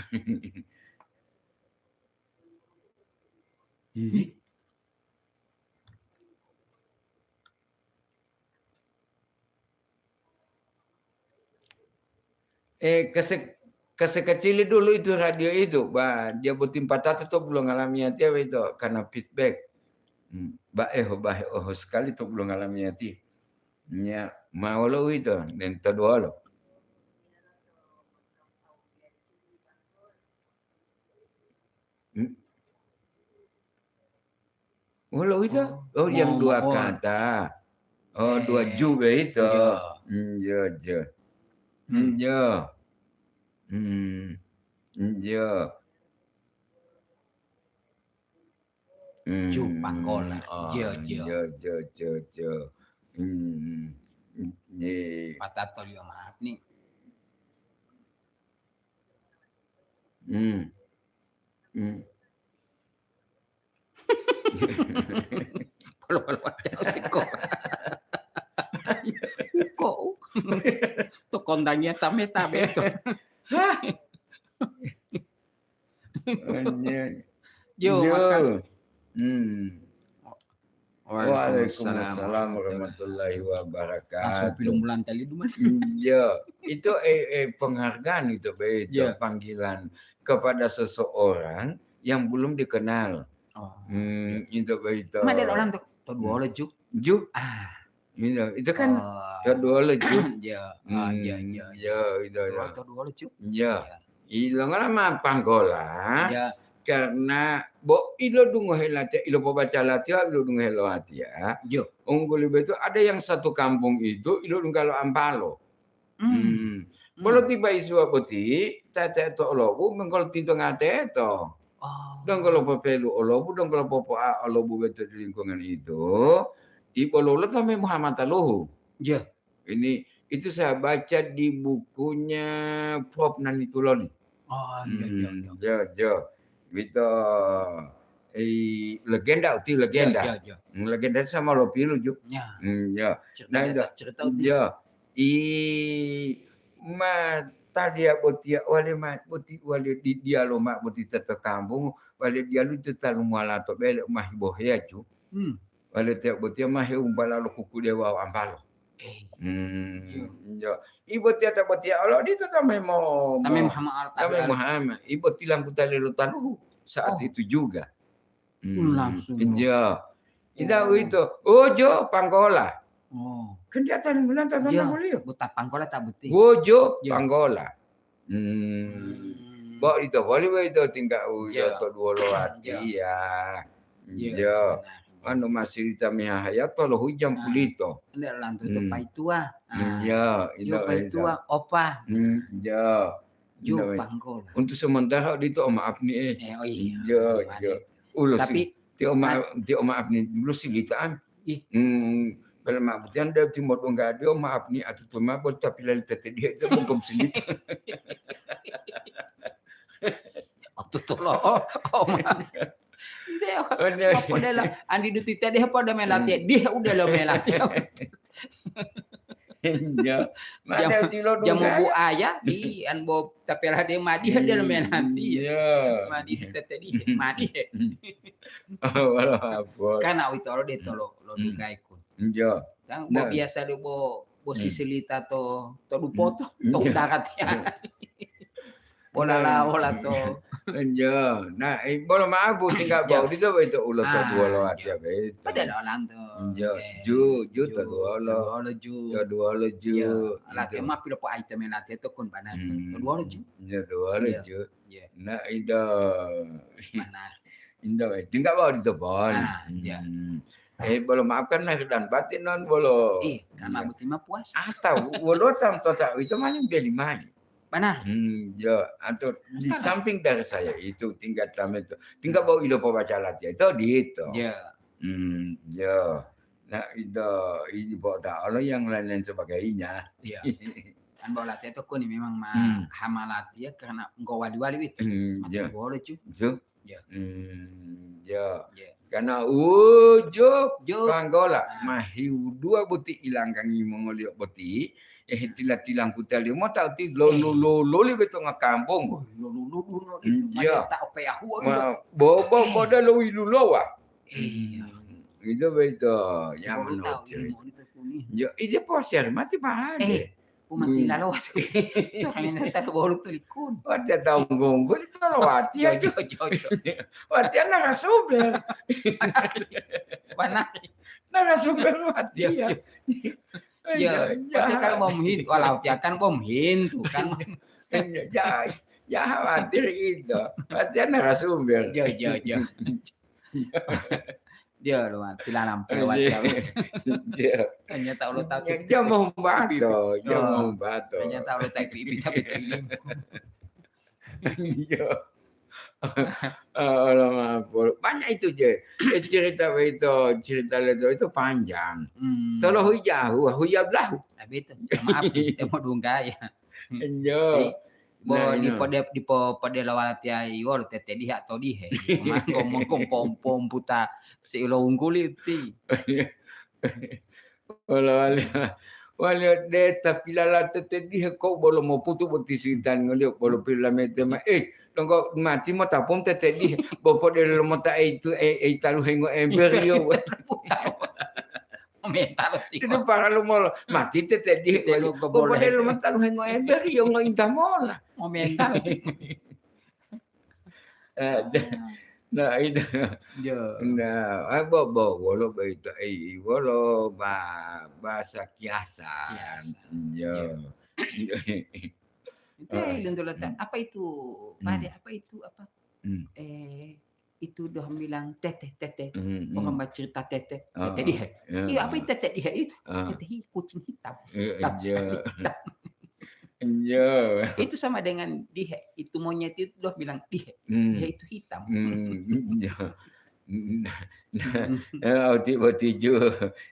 Ih. Eh, kese-, kasekecili dulu itu radio itu, ba, dia botimpatato to bulonga lamiyatiya boyito, karena feedback. Hmm, ba, eh, bahe oho sekali to bulonga lamiyati. Nya, ma wolo uwito, nen to duwolo. Hmm. Wolo uwito? Oh, oh, yang mo-, dua mo-, kata. Oh, dua eh, ju boyito. Iya. Hmm, iya, iya. Hmm. Iya. Hmm. Iya. Ju Hmm, panggola. Oh, iya, iya. Iya, iya, iya, iya. Hmm. Iya. Patatoliyo maaf nih. Hmm. Hmm. Polo-polo wateo siko. Uko. To kondangiya tame-tame to. Hah? Anya. Yo, Yo. Makasih. Hmm. Waalaikumsalam Waalaikumsalam warahmatullahi warahmatullahi wabarakatuh. Langsung pilih mulan tali duman. Iya, itu, eh, eh, penghargaan itu, begitu, iya, panggilan kepada seseorang yang belum dikenal. Oh. Hmm, itu begitu. Ma delo olanto, to duwolo ju. Ju. Ah. Iya, itu kan oh, to duwolo ju. Iya. Ah, iya, iya, iya. Iya, itu, iya. To duwolo ju. Iya. Iya. Ilongola ma panggola, iya, karena bo ilodungohe latiya, ilopobaca latiya, ilodungohe lo latiya. Yo. Ungguli boyito ada yang satu kampung itu ilodungga lo ampalo. Hmm. Hmm. Hmm. Bolo tibayi suwa boti, teteto olobu, menggolo titonga teto. Oh. Donggo lo popelu olobu, donggo lo popoa olobu boyito di lingkungan itu, ibololo ta memohama taluhu. Iya. Ini, itu saya baca di bukunya Prof Nani Tuloni. Oh, iya, iya, hmm, iya. Iya, iya. Gitu. Eh, legenda, uti legenda. Iya, iya, iya. Hmm, legenda sama lo pilu ju. Iya. Hmm, iya. Cerita nah, di atas cerita uti. Iya. I, ma, tadiya botiya wale ma, boti wale di dialo ma boti teto kampung, wale dialu itu talu muala to bele ma hiboheya ju. Hmm. Wale tiya botiya ma heumbala lo kukude wawu ampalo. Eh. Hmm, iya. Iya. Ibo tiya ta botiya olo dito ta memo-, ta memo-, hama al-, ta memo hama. Ibo tilangkuta lelo taluhu saat oh, itu juga. Hmm, langsung. Iya. Ida oh, uwito, "Wojo, panggola." Oh. Kan dia tanu bulan ta iya, tanu boliyo. Buta panggola ta buti. "Wojo, iya, panggola." Hmm. Hmm. Bo ito boli boyito tingga uyo iya, to duwolo watiya. Iya. Iya, iya, benar. Anu masirita mihahayato lo hujang ah, pulito. Ndak lantu to hmm, paituwa. Hmm, ah, iya, jo ito, paituwa, ito. Opa. Hmm, iya. Jo ito, panggola. Untuk sementara dito, oh, maaf nih, eh. Eh, oh iya. Iya, iya. Ulo tapi si-, ti oma-, ti oma apni dulu silitaan. Ih. Hmm, kalau ma butian da ti modongga dio ma apni atutu ma bol tapi lali tete dia itu bongkom silita. Otutu lo, oh, oh, ma. Nde, oh, nde. Ma podelo, andi duti tede podo melati, hmm, dia udah lo melati. Iya. Jamu, jamu buaya, di an bo tapela de madi de lo menanti. Iya. Madi tete di, madi. Oh, wala apa. Karena uwito lo de to lo, lo hmm, dugai ku. Iya. Kan bo nah, biasa de bo, bo hmm, sisilita to, to dupoto, hmm, to iya, darat ya. Bola lawo lato. Iya. Nah, eh, bolo maaf, Bu, tinggal bau dito, beto ulo to duolo aja, beto. Padahal olanto. Iya, ju, ju to duolo. To duolo ju. Iya, late ma pilo po item late to kun bana. Hmm. To duolo ju. Iya, duolo ju. Iya. Nah, ido. Mana? Indo, eh, tinggal bau dito, Bon. Ah, iya. Hmm. Eh, bolo maaf kan lahir dan batin non bolo. Ih, karena buti ma puasa. Atau wolo tam tota itu maling beli mai. Benar. Hmm, ya, atau di Kan samping dari saya itu tingkat kami itu. Tingkat bau ilo pobaca latihan itu di itu. Ya. Hmm, ya. Nah, itu, ini bau tahu yang lain-lain sebagainya. Ya. Kan bau latihan itu kuni memang ma Hmm. hama latihan karena engkau wali-wali itu. Hmm, Mati ya. Bolo cu. Cu. Ya. Hmm, ya. Ya. Karena ujuk Jo. Panggola, Ah. mahiu dua boti ilanggangi mongoliyo boti, eh, tila-tilangku tali mota uti lolu-, lolu beto ngakampung. Oh, lolu-, lolu no Hmm, itu, iya. Mane ta opeahu Ma-, bobo boda lo wilulowa. Iya. Hmm, itu beto. Ya, Baru menurut tahu cerita. Ilmu itu kuni. Yo, ide poser mati pahade. Eh, Umatila Hmm. lowat. Itu hanya taru bolu tulikun. Wati tahu gonggo itu lowati Jo, aja. Jo, jo, jo. Wati narasumber. Benar. Narasumber wati Jo, ya. Jo. Ya, Iya, wati iya. Kalau bom hin, walau tiakan bom hin tuh kan. Iya, ya, ya khawatir itu. Wati narasumber. Jo, jo, jo. Dia lu mati lah nampe Iya. Wati. Iya. Hanya tahu lo tahu Dia, dia mau bato, dia Oh. mau bato. Hanya tahu lo tahu ipi tapi ilim. Iya. Eh, Allah maaf. Banyak itu je. Eh, cerita itu, cerita itu, itu panjang. Hmm. Tolo hujahu, hujab lahu. Tapi itu, maaf, dia mau dunggaya. Iya. Jadi, bo Nah, dipo-, iya. Dipo-, podelowala tiyayi wolo tete dihe atau dihe. Mangko mongko pom-, pomputa si lo ungguli ti. Wala wali, wali de tapilala tete dihe ko bolo moputu boti sitan ngoliyo bolo pilamete ma, eh, donggo mati mo tapom tete dihe, bo podelo mota eitu, eh, eh, talu hengo emberiyo. Putar. Mental tiyo. Itu paralu molo, mati tete dihe Tete wali. Lo ko Bo boleh. Podelo mota talu hengo emberiyo ngointa mola. Mo mental tiyo. Eh, de-, Ah. Nah, itu. Yo. Nah, eh, bo-, bo-, wolo boyito, eh, wolo ba-, bahasa kiasan. Kiasan. Yo. Yo. Itu Heeh. Iluntulo ta-, Hmm. Apa itu, Pak Hmm. Ade, apa itu, apa? Hmm. Eh, itu doh bilang tete, tete. Hmm, hmm. Orang bacerita tete, Oh, tete dihe. Ya. Iya, apa itu tete dihe itu? Ah. Tete hi-, kucing hitam. Iya, Hitam iya. Sekali, hitam. Iya. Itu sama dengan dihe, itu monyet itu doh bilang dihe. Hmm. Dihe itu hitam. Hmm, iya. Nah, nah, Hmm. Eh, oti-, botiju.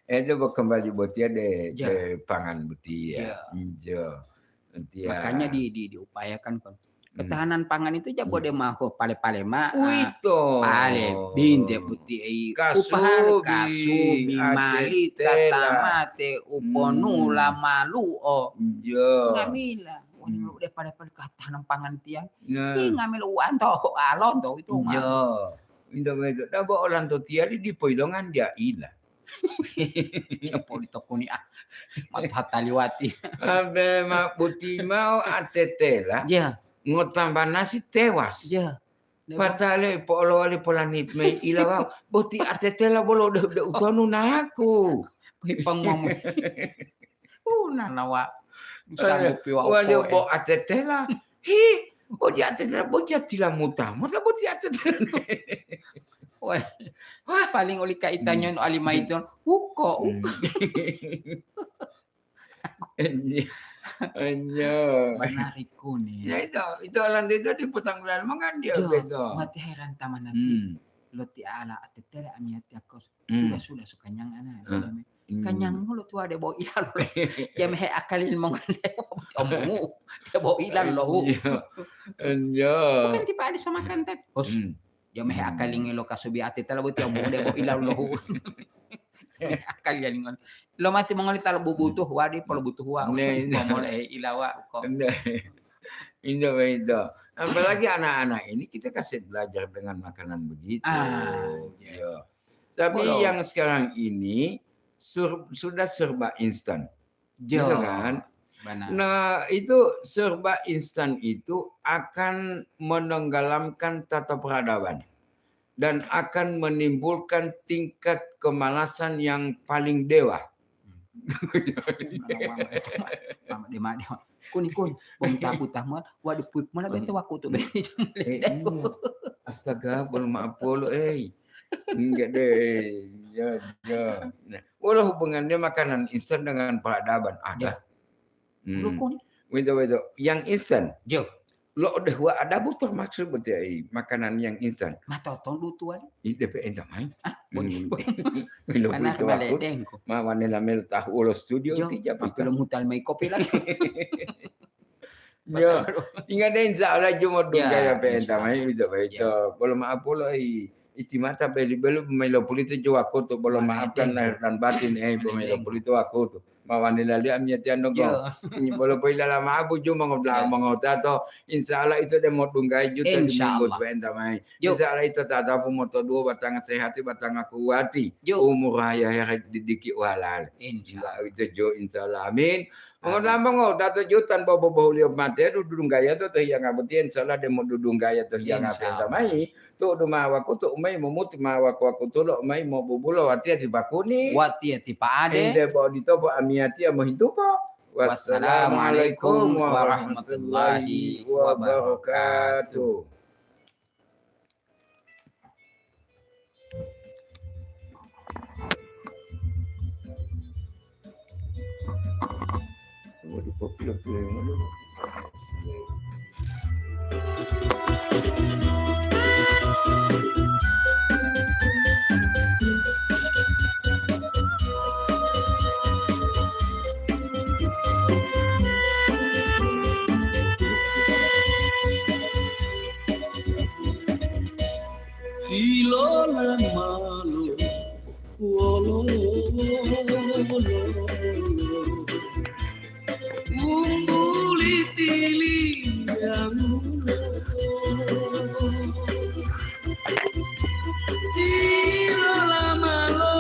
Eh, itu kembali botia de, Ya. De pangan botia. Ya. Iya. Botia. Makanya di, di, diupayakan kon. Hmm. Ketahanan pangan itu ja Hmm. Bode maho pale-pale mao. Uwito. Pale, binte puti ei, Kasubi, upahale kasubi, mali, atetela. Tatamate, uponula, Hmm. Maluo. Iya. Ngamila. Wah, Hmm. Udah pale-pale ketahanan pangan tiang. Nah. Ih, ngamila uanto, alonto itu mah. Iya. Indo bedo. Dabo olanto tiali dipo ilongan dia ila. Siapo ditokuni, ah. Matu hataliwati. Abe ma boti mao atetela. Ya. Ngotamba nasi tewas. Ya. Patale po'olowali polanit mayi ilawa, boti atetela bolo de, de utonu naku. Pipang mamu. Uh, nanawa. Eh, sanggupi wa wali upo'e. Bo atetela. Hi, bo di atetela, bo jatila mutama, ta bo di atetela. Wah, wah, paling oli kaitanyo Hmm. Ali maiton, uko, uko. Hmm. Iya. Iya. Banari kuni. Ya itu, itu alanto itu di petang bulan mangan dia Jo, begitu. Wati heran tamanati. Hmm. Loti ala atetela amiyati akos. Hmm. Sudah, sudah, sukanyang ana. Hmm. Kanyang mulo tuwa de bo ilalo. Jame he akalin mongole. Ombungu. De bo ilalo. Iya. Iya. Bukan tipe adi sama kan, Tet. Bos. Hmm. Jame he Hmm. Akalingi lo kasubi atetela boti ombungu de bo ilalo. Akali ya lingon. Lo mati mongoli talo bubutuh, wadi polo butuh wa. Ne, ne. Momole ilawa ko. Ne. Indo begitu. Apalagi anak-anak ini kita kasih belajar dengan makanan begitu. Ah, iya. Iya. Tapi Walau yang sekarang ini sur-, sudah serba instan. Gitu Jo, kan? Benar. Nah, itu serba instan itu akan menenggelamkan tata peradaban dan akan menimbulkan tingkat kemalasan yang paling dewa. Hmm. Mama, mama, mama, dia, mama, dia. Kuni, kuni, bom tabu tamu, waduh, puip mana beto wakutu beni. Eh, iya. Astaga, belum maaf polo, eh. Enggak deh, ya, ya. Nah, wala hubungannya makanan instan dengan peradaban? Ada. Ya. Hmm. Lukun. Wito-wito yang instan. Jo. Lo de huwa adabu termasuk boti ai makanan yang instan. Ma totondu tuwali? Ide pe enta mai. Ah, boni. Hmm. Milo Mana pito kembali aku. Dengko. Ma wane lamel tahu ulo studio. Jo, tija pito. Papilo mutal mai kopi lagi. Yo, ingat deh, insya Allah jumo dungga ya, ya pe enta mai, wito, wito. Ya. Bolo maaf polo, ai, istimata beli belu pemain lo pulito jo wakutu, bolo maafkan lahir dan batin, eh, pemain lo pulito wakutu. Mawane lali amiyatiya nonggo. Yo. Bolo poilala maaf, jumo ngobla, ya, mongotato. Insya Allah ito de mo dungga juta. Insya Allah. Pe enta mai. Yo. Insya Allah ito tatapu moto dua batanga sehati, batanga kuwati. Yo. Umur haya hera didiki walal. Insya Allah. Ito jo, insya Allah. Amin. Amin. Mongotambo ngo, tato jutan bobo bohuliyo mate dudunggaya to, to hiyanga boti, insya Allah de modudunggaya to hiyanga. Insya Allah. Penta mai, to duma wakutu umai momuti ma waku-wakutulo umai mobubulo watiya ti bakuni. Watiya ti pa'ade. Ende bo odito bo amiyatiya mohintupo. Wassalamualaikum warahmatullahi wabarakatuh. Tilola malo wolo-wolo, umbuli tiliyangulo. Tilola malo